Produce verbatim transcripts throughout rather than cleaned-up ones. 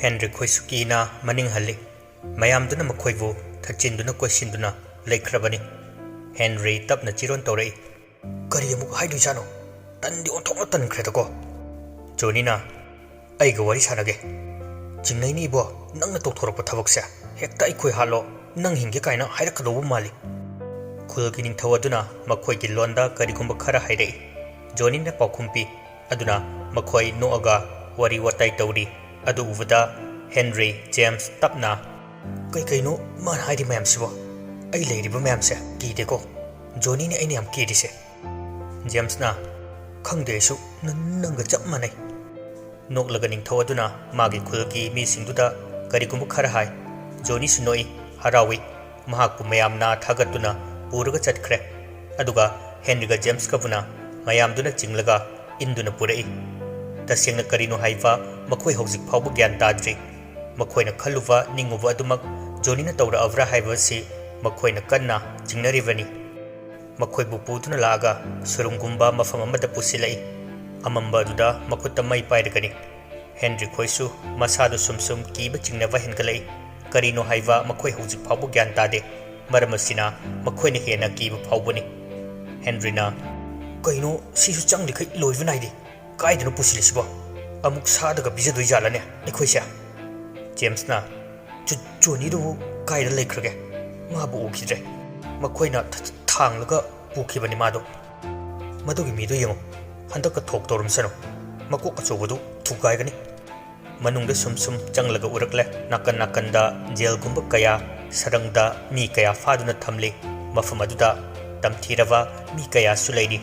Henry ꯈꯣꯏꯁꯨ ꯀꯤꯅ ꯃꯅꯤꯡ ꯍꯜꯂꯤ꯫ ꯃꯌꯥꯝꯗꯨꯅ ꯃꯈꯣꯏꯕꯨ ꯊꯛꯆꯤꯟꯗꯨꯅ ꯀꯣꯏꯁꯤꯟꯗꯨꯅ ꯂꯩꯈ꯭ꯔꯕꯅꯤ꯫ ꯍꯦꯟꯔꯤ ꯇꯞꯅ ꯆꯤꯔꯣꯟ ꯇꯧꯔꯛꯏ꯫ "ꯀꯔꯤ ꯑꯃꯨꯛ ꯍꯥꯏꯗꯣꯏꯖꯥꯠꯅꯣ? ꯇꯟꯗꯤ ꯑꯣꯟꯊꯣꯛꯅ ꯇꯟꯈ꯭ꯔꯦꯗꯀꯣ꯫" ꯖꯣꯅꯤꯅ, "ꯑꯩꯒ ꯋꯥꯔꯤ ꯁꯥꯟꯅꯒꯦ꯫" "ꯆꯤꯡꯅꯩꯅꯤ ꯏꯕꯣ, ꯅꯪꯅ ꯇꯧꯊꯣꯔꯛꯄ ꯊꯕꯛꯁꯦ꯫ ꯍꯦꯛꯇ ꯑꯩꯈꯣꯏ ꯍꯥꯠꯂꯣ, ꯅꯪ ꯍꯤꯡꯒꯦ ꯀꯥꯏꯅ ꯍꯥꯏꯔꯛꯀꯗꯧꯕ ꯃꯥꯜꯂꯤ꯫" ꯈꯨꯜꯒꯤ ꯅꯤꯡꯊꯧ ꯑꯗꯨꯅ ꯃꯈꯣꯏꯒꯤ ꯂꯣꯟꯗ ꯀꯔꯤꯒꯨꯝꯕ ꯈꯔ ꯍꯥꯏꯔꯛꯏ꯫ ꯖꯣꯅꯤꯅ ꯄꯥꯎꯈꯨꯝ ꯄꯤ꯫ ꯑꯗꯨꯅ ꯃꯈꯣꯏ ꯅꯣꯛꯑꯒ ꯋꯥꯔꯤ ꯋꯥꯇꯥꯏ ꯇꯧꯔꯤ꯫ ꯑꯗꯨ ꯎꯕꯗ ꯍꯦꯟꯔꯤ ꯖꯦꯝꯁ ꯇꯞꯅ, "ꯀꯩ ꯀꯩꯅꯣ ꯃꯥꯅ ꯍꯥꯏꯔꯤ ꯃꯌꯥꯝꯁꯤꯕꯣ? ꯑꯩ ꯂꯩꯔꯤꯕ ꯃꯌꯥꯝꯁꯦ ꯀꯤꯗꯦꯀꯣ꯫ ꯖꯣꯅꯤꯅꯦ ꯑꯩꯅ ꯌꯥꯝ ꯀꯤꯔꯤꯁꯦ꯫" ꯖꯦꯝꯁꯅ, "ꯈꯪꯗꯦ ꯑꯩꯁꯨ, ꯅ-, ꯅꯪꯒ ꯆꯞ ꯃꯥꯟꯅꯩ꯫" ꯅꯣꯛꯂꯒ ꯅꯤꯡꯊꯧ ꯑꯗꯨꯅ ꯃꯥꯒꯤ ꯈꯨꯜꯒꯤ ꯃꯤꯁꯤꯡꯗꯨꯗ ꯀꯔꯤꯒꯨꯝꯕ ꯈꯔ ꯍꯥꯏ꯫ ꯖꯣꯅꯤꯁꯨ ꯅꯣꯛꯏ, ꯍꯔꯥꯎꯏ꯫ ꯃꯍꯥꯛꯄꯨ ꯃꯌꯥꯝꯅ ꯊꯥꯒꯠꯇꯨꯅ ꯄꯨꯔꯒ ꯆꯠꯈ꯭ꯔꯦ꯫ ꯑꯗꯨꯒ ꯍꯦꯟꯔꯤꯒ ꯖꯦꯝꯁꯀꯕꯨꯅ ꯃꯌꯥꯝꯗꯨꯅ ꯆꯤꯡꯂꯒ ꯏꯟꯗꯨꯅ ꯄꯨꯔꯛꯏ꯫ ꯇꯁꯦꯡꯅ ꯀꯔꯤꯅꯣ ꯍꯥꯏꯕ ꯃꯈꯣꯏ ꯍꯧꯖꯤꯛ ꯐꯥꯎꯕ ꯒ꯭ꯌꯥꯟ ꯇꯥꯗ꯭ꯔꯤ꯫ ꯃꯈꯣꯏꯅ ꯈꯜꯂꯨꯕ ꯅꯤꯡꯉꯨꯕ ꯑꯗꯨꯃꯛ ꯖꯣꯅꯤꯅ ꯇꯧꯔꯛꯑꯕ꯭ꯔꯥ ꯍꯥꯏꯕꯁꯤ ꯃꯈꯣꯏꯅ ꯀꯟꯅ ꯆꯤꯡꯅꯔꯤꯕꯅꯤ꯫ ꯃꯈꯣꯏꯕꯨ ꯄꯨꯗꯨꯅ ꯂꯥꯛꯑꯒ ꯁꯨꯔꯨꯡꯒꯨꯝꯕ ꯃꯐꯝ ꯑꯃꯗ ꯄꯨꯁꯤꯜꯂꯛꯏ꯫ ꯑꯃꯝꯕ ꯑꯗꯨꯗ ꯃꯈꯨꯠꯇ ꯃꯩ ꯄꯥꯏꯔꯒꯅꯤ꯫ ꯍꯦꯟꯔꯤ ꯈꯣꯏꯁꯨ ꯃꯁꯥꯗꯨ ꯁꯨꯝ ꯁꯨꯝ ꯀꯤꯕ ꯆꯤꯡꯅꯕ ꯍꯦꯟꯒꯠꯂꯛꯏ꯫ ꯀꯔꯤꯅꯣ ꯍꯥꯏꯕ ꯃꯈꯣꯏ ꯍꯧꯖꯤꯛ ꯐꯥꯎꯕ ꯒ꯭ꯌꯥꯟ ꯇꯥꯗꯦ꯫ ꯃꯔꯝ ꯑꯁꯤꯅ ꯃꯈꯣꯏꯅ ꯍꯦꯟꯅ ꯀꯤꯕ ꯐꯥꯎꯕꯅꯤ꯫ ꯍꯦꯟꯔꯤꯅ, "ꯀꯩꯅꯣ, ꯁꯤꯁꯨ ꯆꯪꯂꯤꯈꯩ ꯂꯣꯏꯕ ꯅꯥꯏꯗꯦ꯫ ꯀꯥꯏꯗꯅꯣ ꯄꯨꯁꯤꯜꯂꯤꯁꯤꯕꯣ? ꯑꯃꯨꯛ ꯁꯥꯗꯒ ꯄꯤꯖꯗꯣꯏ ꯖꯥꯠꯂꯅꯦ ꯑꯩꯈꯣꯏꯁꯦ?" ꯖꯦꯝꯁꯅ, "ꯖꯨ-, ꯖꯣꯅꯤꯗꯨꯕꯨ ꯀꯥꯏꯗ ꯂꯩꯈ꯭ꯔꯒꯦ? ꯃꯥꯕꯨ ꯎꯈꯤꯗ꯭ꯔꯦ꯫ ꯃꯈꯣꯏꯅ ꯊ-, ꯊꯥꯡꯂꯒ ꯄꯨꯈꯤꯕꯅꯤ ꯃꯥꯗꯣ꯫ ꯃꯗꯨꯒꯤ ꯃꯤꯗꯣ ꯌꯦꯡꯉꯨ, ꯍꯟꯗꯛꯀ ꯊꯣꯛ ꯇꯧꯔꯝꯁꯅꯨ꯫ ꯃꯀꯣꯛ ꯑꯆꯧꯕꯗꯨ ꯊꯨꯒꯥꯏꯒꯅꯤ꯫" ꯃꯅꯨꯡꯗ ꯁꯨꯝ ꯁꯨꯝ ꯆꯪꯂꯒ ꯎꯔꯛꯂꯦ꯫ ꯅꯥꯀꯟ ꯅꯥꯀꯟꯗ ꯖꯦꯜꯒꯨꯝꯕ ꯀꯌꯥ, ꯁꯔꯪꯗ ꯃꯤ ꯀꯌꯥ ꯐꯥꯗꯨꯅ ꯊꯝꯂꯤ꯫ ꯃꯐꯝ ꯑꯗꯨꯗ ꯇꯝꯊꯤꯔꯕ ꯃꯤ ꯀꯌꯥꯁꯨ ꯂꯩꯔꯤ꯫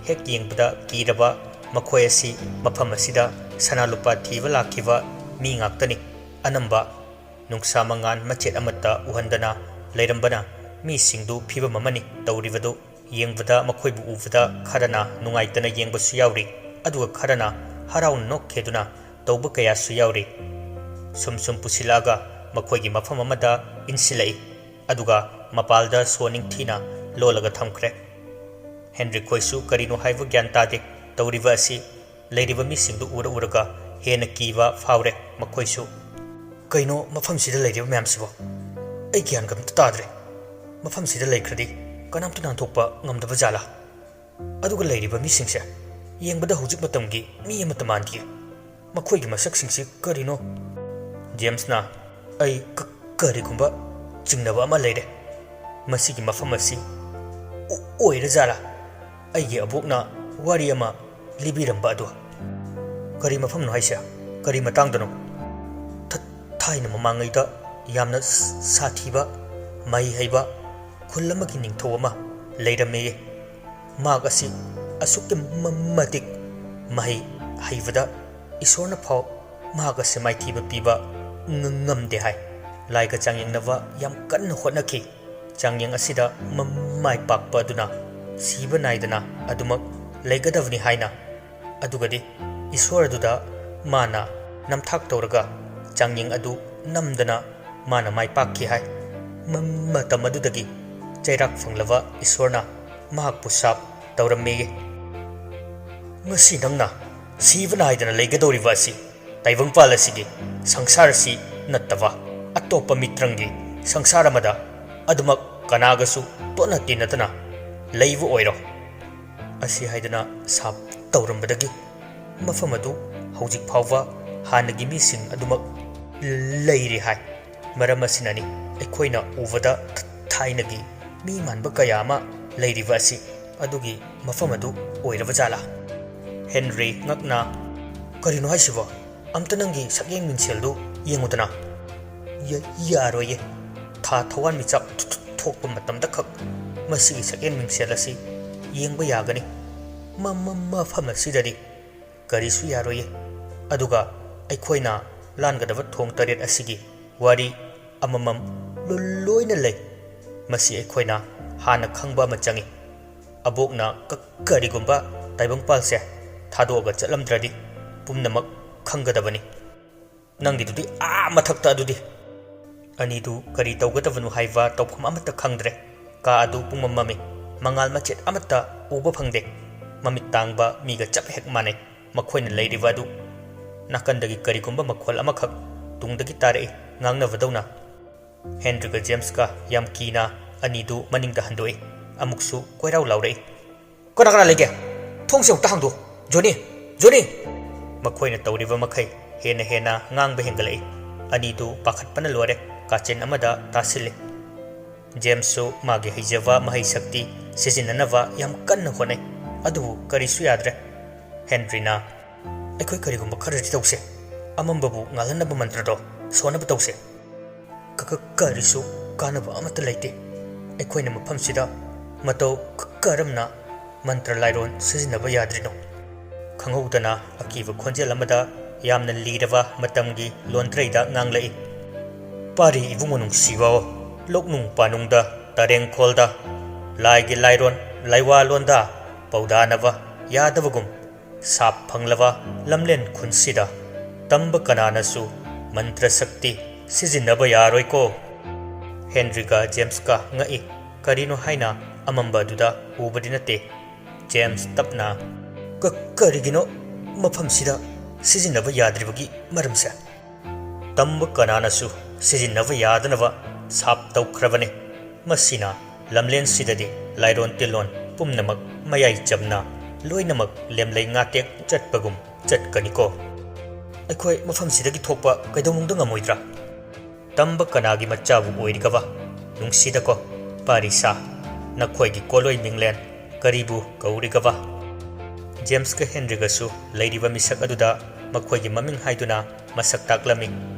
ꯍꯦꯛ ꯌꯦꯡꯕꯗ ꯀꯤꯔꯕ ꯃꯈꯣꯏ ꯑꯁꯤ ꯃꯐꯝ ꯑꯁꯤꯗ ꯁꯅꯥ ꯂꯨꯄꯥ ꯊꯤꯕ ꯂꯥꯛꯈꯤꯕ ꯃꯤ ꯉꯥꯛꯇꯅꯤ꯫ ꯑꯅꯝꯕ ꯅꯨꯡꯁꯥ ꯃꯉꯥꯜ ꯃꯆꯦꯠ ꯑꯃꯠꯇ ꯎꯍꯟꯗꯅ ꯂꯩꯔꯝꯕꯅ ꯃꯤꯁꯤꯡꯗꯨ ꯐꯤꯕꯝ ꯑꯃꯅꯤ ꯇꯧꯔꯤꯕꯗꯨ꯫ ꯌꯦꯡꯕꯗ ꯃꯈꯣꯏꯕꯨ ꯎꯕꯗ ꯈꯔꯅ ꯅꯨꯡꯉꯥꯏꯇꯅ ꯌꯦꯡꯕꯁꯨ ꯌꯥꯎꯔꯤ, ꯑꯗꯨꯒ ꯈꯔꯅ ꯍꯔꯥꯎꯅ ꯅꯣꯛꯈꯤꯗꯨꯅ ꯇꯧꯕ ꯀꯌꯥꯁꯨ ꯌꯥꯎꯔꯤ꯫ ꯁꯨꯝ ꯁꯨꯝ ꯄꯨꯁꯤꯜꯂꯛꯑꯒ ꯃꯈꯣꯏꯒꯤ ꯃꯐꯝ ꯑꯃꯗ ꯏꯟꯁꯤꯜꯂꯛꯏ, ꯑꯗꯨꯒ ꯃꯄꯥꯜꯗ ꯁꯣ ꯅꯤꯡꯊꯤꯅ ꯂꯣꯜꯂꯒ ꯊꯝꯈ꯭ꯔꯦ꯫ ꯍꯦꯟꯔꯤ ꯈꯣꯏꯁꯨ ꯀꯔꯤꯅꯣ ꯍꯥꯏꯕ ꯒ꯭ꯌꯥꯟ ꯇꯥꯗꯦ ꯇꯧꯔꯤꯕ ꯑꯁꯤ꯫ ꯂꯩꯔꯤꯕ ꯃꯤꯁꯤꯡꯗꯨ ꯎꯔ ꯎꯔꯒ ꯍꯦꯟꯅ ꯀꯤꯕ ꯐꯥꯎꯔꯦ ꯃꯈꯣꯏꯁꯨ꯫ ꯀꯩꯅꯣ ꯃꯐꯝꯁꯤꯗ ꯂꯩꯔꯤꯕ ꯃꯌꯥꯝꯁꯤꯕꯣ? ꯑꯩ ꯒ꯭ꯌꯥꯟꯒ ꯑꯝꯇ ꯇꯥꯗ꯭ꯔꯦ꯫ ꯃꯐꯝꯁꯤꯗ ꯂꯩꯈ꯭ꯔꯗꯤ ꯀꯅꯥꯝꯇ ꯅꯥꯟꯊꯣꯛꯄ ꯉꯝꯗꯕ ꯖꯥꯠꯂꯥ? ꯑꯗꯨꯒ ꯂꯩꯔꯤꯕ ꯃꯤꯁꯤꯡꯁꯦ ꯌꯦꯡꯕꯗ ꯍꯧꯖꯤꯛ ꯃꯇꯝꯒꯤ ꯃꯤ ꯑꯃꯠꯇ ꯃꯥꯟꯗꯦ꯫ ꯃꯈꯣꯏꯒꯤ ꯃꯁꯛꯁꯤꯡꯁꯤ ꯀꯔꯤꯅꯣ? ꯖꯦꯝꯁꯅ, "ꯑꯩ ꯀ-, ꯀꯔꯤꯒꯨꯝꯕ ꯆꯤꯡꯅꯕ ꯑꯃ ꯂꯩꯔꯦ꯫ ꯃꯁꯤꯒꯤ ꯃꯐꯝ ꯑꯁꯤ ꯑꯣ-, ꯑꯣꯏꯔ ꯖꯥꯠꯂꯥ? ꯑꯩꯒꯤ ꯑꯕꯣꯛꯅ ꯋꯥꯔꯤ ꯑꯃ ꯂꯤꯕꯤꯔꯝꯕ ꯑꯗꯨ꯫" "ꯀꯔꯤ ꯃꯐꯝꯅꯣ ꯍꯥꯏꯁꯦ? ꯀꯔꯤ ꯃꯇꯥꯡꯗꯅꯣ?" "ꯊ-, ꯊꯥꯏꯅ ꯃꯃꯥꯡꯉꯩꯗ ꯌꯥꯝꯅ ꯁ-, ꯁꯥꯊꯤꯕ, ꯃꯍꯩ ꯍꯩꯕ ꯈꯨꯜ ꯑꯃꯒꯤ ꯅꯤꯡꯊꯧ ꯑꯃ ꯂꯩꯔꯝꯃꯦꯌꯦ꯫ ꯃꯍꯥꯛ ꯑꯁꯤ ꯑꯁꯨꯛꯀꯤ ꯃ-, ꯃꯇꯤꯛ ꯃꯍꯩ ꯍꯩꯕꯗ ꯏꯁꯣꯔꯅ ꯐꯥꯎ ꯃꯍꯥꯛ ꯑꯁꯤ ꯃꯥꯏꯊꯤꯕ ꯄꯤꯕ ꯉ-, ꯉꯝꯗꯦ ꯍꯥꯏ꯫ ꯂꯥꯏꯒ ꯆꯥꯡꯌꯦꯡꯅꯕ ꯌꯥꯝ ꯀꯟꯅ ꯍꯣꯠꯅꯈꯤ꯫ ꯆꯥꯡꯌꯦꯡ ꯑꯁꯤꯗ ꯃ-, ꯃꯥꯏ ꯄꯥꯛꯄ ꯑꯗꯨꯅ ꯁꯤꯕ ꯅꯥꯏꯗꯅ ꯑꯗꯨꯃꯛ ꯂꯩꯒꯗꯕꯅꯤ ꯍꯥꯏꯅ꯫ ꯑꯗꯨꯒꯗꯤ ꯏꯁꯣꯔ ꯑꯗꯨꯗ ꯃꯥꯅ ꯅꯝꯊꯥꯛ ꯇꯧꯔꯒ ꯆꯥꯡꯌꯦꯡ ꯑꯗꯨ ꯅꯝꯗꯅ ꯃꯥꯅ ꯃꯥꯏ ꯄꯥꯛꯈꯤ ꯍꯥꯏ꯫ ꯃ-, ꯃꯇꯝ ꯑꯗꯨꯗꯒꯤ ꯆꯩꯔꯥꯛ ꯐꯪꯂꯕ ꯏꯁꯣꯔꯅ ꯃꯍꯥꯛꯄꯨ ꯁꯥꯞ ꯇꯧꯔꯝꯃꯦꯌꯦ꯫ ꯉꯁꯤ ꯅꯪꯅ ꯁꯤꯕ ꯅꯥꯏꯗꯅ ꯂꯩꯒꯗꯧꯔꯤꯕ ꯑꯁꯤ ꯇꯥꯏꯕꯪꯄꯥꯜ ꯑꯁꯤꯒꯤ ꯁꯪꯁꯥꯔ ꯑꯁꯤ ꯅꯠꯇꯕ ꯑꯇꯣꯞꯄ ꯃꯤꯇ꯭ꯔꯪꯒꯤ ꯁꯪꯁꯥꯔ ꯑꯃꯗ ꯑꯗꯨꯃꯛ ꯀꯅꯥꯒꯁꯨ ꯇꯣꯠꯅ ꯇꯤꯟꯅꯗꯅ ꯂꯩꯕ ꯑꯣꯏꯔꯣ" ꯑꯁꯤ ꯍꯥꯏꯗꯅ ꯁꯥꯞ ꯇꯧꯔꯝꯕꯗꯒꯤ ꯃꯐꯝ ꯑꯗꯨ ꯍꯧꯖꯤꯛ ꯐꯥꯎꯕ ꯍꯥꯟꯅꯒꯤ ꯃꯤꯁꯤꯡ ꯑꯗꯨꯃꯛ ꯂꯩꯔꯤ ꯍꯥꯏ꯫ ꯃꯔꯝ ꯑꯁꯤꯅꯅꯤ ꯑꯩꯈꯣꯏꯅ ꯎꯕꯗ ꯊꯥꯏꯅꯒꯤ ꯃꯤ ꯃꯥꯟꯕ ꯀꯌꯥ ꯑꯃ ꯂꯩꯔꯤꯕ ꯑꯁꯤ꯫ ꯑꯗꯨꯒꯤ ꯃꯐꯝ ꯑꯗꯨ ꯑꯣꯏꯔꯕ ꯖꯥꯠꯂꯥ? ꯍꯦꯟꯔꯤ ꯉꯛꯅ, "ꯀꯔꯤꯅꯣ ꯍꯥꯏꯁꯤꯕꯣ? ꯑꯝꯇ ꯅꯪꯒꯤ ꯁꯛꯌꯦꯡ ꯃꯤꯡꯁꯦꯜꯗꯨ ꯌꯦꯡꯉꯨꯗꯅ꯫" "ꯌ-, ꯌꯥꯔꯣꯏꯌꯦ꯫ ꯊꯥ ꯊꯋꯥꯟꯃꯤꯆꯥꯛ ꯊ-, ꯊ-, ꯊꯣꯛꯄ ꯃꯇꯝꯗꯈꯛ ꯃꯁꯤꯒꯤ ꯁꯛꯌꯦꯡ ꯃꯤꯡꯁꯦꯜ ꯑꯁꯤ ꯌꯦꯡꯕ ꯌꯥꯒꯅꯤ꯫ ꯃ-, ꯃ-, ꯃꯐꯝ ꯑꯁꯤꯗꯗꯤ ꯀꯔꯤꯁꯨ ꯌꯥꯔꯣꯏꯌꯦ꯫ ꯑꯗꯨꯒ ꯑꯩꯈꯣꯏꯅ ꯂꯥꯟꯒꯗꯕ ꯊꯣꯡ ꯇꯔꯦꯠ ꯑꯁꯤꯒꯤ ꯋꯥꯔꯤ ꯑꯃꯃꯝ ꯂꯣ-, ꯂꯣꯏꯅ ꯂꯩ꯫ ꯃꯁꯤ ꯑꯩꯈꯣꯏꯅ ꯍꯥꯟꯅ ꯈꯪꯕ ꯑꯃ ꯆꯪꯏ꯫ ꯑꯕꯣꯛꯅ ꯀ-, ꯀꯔꯤꯒꯨꯝꯕ ꯇꯥꯏꯕꯪꯄꯥꯜꯁꯦ ꯊꯥꯗꯣꯛꯑꯒ ꯆꯠꯂꯝꯗ꯭ꯔꯗꯤ ꯄꯨꯝꯅꯃꯛ ꯈꯪꯒꯗꯕꯅꯤ꯫ ꯅꯪꯒꯤꯗꯨꯗꯤ ꯑꯥ ꯃꯊꯛꯇ ꯑꯗꯨꯗꯤ꯫" ꯑꯅꯤꯗꯨ ꯀꯔꯤ ꯇꯧꯒꯗꯕꯅꯣ ꯍꯥꯏꯕ ꯇꯧꯐꯝ ꯑꯃꯠꯇ ꯈꯪꯗ꯭ꯔꯦ꯫ ꯀꯥ ꯑꯗꯨ ꯄꯨꯡꯃꯝ ꯃꯝꯃꯤ꯫ ꯃꯉꯥꯜ ꯃꯆꯦꯠ ꯑꯃꯠꯇ ꯎꯕ ꯐꯪꯗꯦ꯫ ꯃꯃꯤꯠ ꯇꯥꯡꯕ ꯃꯤꯒ ꯆꯞ ꯍꯦꯛ ꯃꯥꯟꯅꯩ ꯃꯈꯣꯏꯅ ꯂꯩꯔꯤꯕ ꯑꯗꯨ꯫ ꯅꯥꯀꯟꯗꯒꯤ ꯀꯔꯤꯒꯨꯝꯕ ꯃꯈꯣꯜ ꯑꯃꯈꯛ ꯇꯨꯡꯗꯒꯤ ꯇꯥꯔꯛꯏ, ꯉꯥꯡꯅꯕꯗꯧꯅ꯫ ꯍꯦꯟꯔꯤꯒ ꯖꯦꯝꯁꯀ ꯌꯥꯝ ꯀꯤꯅ ꯑꯅꯤꯗꯨ ꯃꯅꯤꯡꯗ ꯍꯟꯗꯣꯛꯏ꯫ ꯑꯃꯨꯛꯁꯨ ꯀꯣꯏꯔꯥꯎ ꯂꯥꯎꯔꯛꯏ, "ꯀꯅꯥ ꯀꯅꯥ ꯂꯩꯒꯦ? ꯊꯣꯡꯁꯦ ꯑꯃꯨꯛꯇ ꯍꯥꯡꯗꯣꯛꯑꯣ꯫ ꯖꯣꯅꯤ! ꯖꯣꯅꯤ!" ꯃꯈꯣꯏꯅ ꯇꯧꯔꯤꯕ ꯃꯈꯩ ꯍꯦꯟꯅ ꯍꯦꯟꯅ ꯉꯥꯡꯕ ꯍꯦꯟꯒꯠꯂꯛꯏ꯫ ꯑꯅꯤꯗꯨ ꯄꯥꯈꯠꯄꯅ ꯂꯣꯏꯔꯦ꯫ ꯀꯥꯆꯤꯟ ꯑꯃꯗ ꯇꯥꯁꯤꯜꯂꯤ꯫ ꯖꯦꯝꯁꯁꯨ ꯃꯥꯒꯤ ꯍꯩꯖꯕ ꯃꯍꯩ ꯁꯛꯇꯤ ꯁꯤꯖꯤꯟꯅꯅꯕ ꯌꯥꯝ ꯀꯟꯅ ꯍꯣꯠꯅꯩ, ꯑꯗꯨꯕꯨ ꯀꯔꯤꯁꯨ ꯌꯥꯗ꯭ꯔꯦ꯫ ꯍꯦꯟꯔꯤꯅ, "ꯑꯩꯈꯣꯏ ꯀꯔꯤꯒꯨꯝꯕ ꯈꯔꯗꯤ ꯇꯧꯁꯦ꯫ ꯑꯃꯝꯕꯕꯨ ꯉꯥꯜꯍꯟꯅꯕ ꯃꯟꯇ꯭ꯔꯗꯣ ꯁꯣꯟꯅꯕ ꯇꯧꯁꯦ꯫ ꯀ-, ꯀ-, ꯀꯔꯤꯁꯨ ꯀꯥꯟꯅꯕ ꯑꯃꯠꯇ ꯂꯩꯇꯦ꯫ ꯑꯩꯈꯣꯏꯅ ꯃꯐꯝꯁꯤꯗ ꯃꯇꯧ ꯀ-, ꯀꯔꯝꯅ ꯃꯟꯇ꯭ꯔ ꯂꯥꯏꯔꯣꯟ ꯁꯤꯖꯤꯟꯅꯕ ꯌꯥꯗ꯭ꯔꯤꯅꯣ?" ꯈꯪꯍꯧꯗꯅ ꯑꯀꯤꯕ ꯈꯣꯟꯖꯦꯜ ꯑꯃꯗ ꯌꯥꯝꯅ ꯂꯤꯔꯕ ꯃꯇꯝꯒꯤ ꯂꯣꯟꯊ꯭ꯔꯩꯗ ꯉꯥꯡꯂꯛꯏ, "ꯄꯥꯔꯤ ꯏꯕꯨꯡꯉꯣ ꯅꯨꯡꯁꯤꯕꯥꯎ, ꯂꯧꯅꯨꯡ ꯄꯥꯅꯨꯡꯗ, ꯇꯔꯦꯡꯈꯣꯜꯗ, ꯂꯥꯏꯒꯤ ꯂꯥꯏꯔꯣꯟ, ꯂꯥꯏꯋꯥ ꯂꯣꯟꯗ ꯄꯧꯗꯥꯅꯕ ꯌꯥꯗꯕꯒꯨꯝ, ꯁꯥꯞ ꯐꯪꯂꯕ ꯂꯝꯂꯦꯟ ꯈꯨꯟꯁꯤꯗ ꯇꯝꯕ ꯀꯅꯥꯅꯁꯨ ꯃꯟꯇ꯭ꯔ ꯁꯛꯇꯤ ꯁꯤꯖꯤꯟꯅꯕ ꯌꯥꯔꯣꯏꯀꯣ?" ꯍꯦꯟꯔꯤꯒ ꯖꯦꯝꯁꯀ ꯉꯛꯏ꯫ ꯀꯔꯤꯅꯣ ꯍꯥꯏꯅ ꯑꯃꯝꯕ ꯑꯗꯨꯗ ꯎꯕꯗꯤ ꯅꯠꯇꯦ꯫ ꯖꯦꯝꯁ ꯇꯞꯅ, "ꯀ-, ꯀꯔꯤꯒꯤꯅꯣ ꯃꯐꯝꯁꯤꯗ ꯁꯤꯖꯤꯟꯅꯕ ꯌꯥꯗ꯭ꯔꯤꯕꯒꯤ ꯃꯔꯝꯁꯦ?" "ꯇꯝꯕ ꯀꯅꯥꯅꯁꯨ ꯁꯤꯖꯤꯟꯅꯕ ꯌꯥꯗꯅꯕ ꯁꯥꯞ ꯇꯧꯈ꯭ꯔꯕꯅꯤ꯫ ꯃꯁꯤꯅ ꯂꯝꯂꯦꯟꯁꯤꯗꯗꯤ ꯂꯥꯏꯔꯣꯟ ꯇꯤꯜꯂꯣꯟ ꯄꯨꯝꯅꯃꯛ ꯃꯌꯥꯏ ꯆꯝꯅ ꯂꯣꯏꯅꯃꯛ ꯂꯦꯝꯂꯩ ꯉꯥꯇꯦꯛ ꯆꯠꯄꯒꯨꯝ ꯆꯠꯀꯅꯤꯀꯣ?" "ꯑꯩꯈꯣꯏ ꯃꯐꯝꯁꯤꯗꯒꯤ ꯊꯣꯛꯄ ꯀꯩꯗꯧꯅꯨꯡꯗ ꯉꯝꯃꯣꯏꯗ꯭ꯔꯥ?" "ꯇꯝꯕ ꯀꯅꯥꯒꯤ ꯃꯆꯥꯕꯨ ꯑꯣꯏꯔꯤꯒꯕ? ꯅꯨꯡꯁꯤꯗꯀꯣ, ꯄꯥꯔꯤꯁꯥ, ꯅꯈꯣꯏꯒꯤ ꯀꯣꯂꯣꯏ ꯃꯤꯡꯂꯦꯟ ꯀꯔꯤꯕꯨ ꯀꯧꯔꯤꯒꯕ?" ꯖꯦꯝꯁꯀ ꯍꯦꯟꯔꯤꯒꯁꯨ ꯂꯩꯔꯤꯕ ꯃꯤꯁꯛ ꯑꯗꯨꯗ ꯃꯈꯣꯏꯒꯤ ꯃꯃꯤꯡ ꯍꯥꯏꯗꯨꯅ ꯃꯁꯛ ꯇꯥꯛꯂꯝꯃꯤ꯫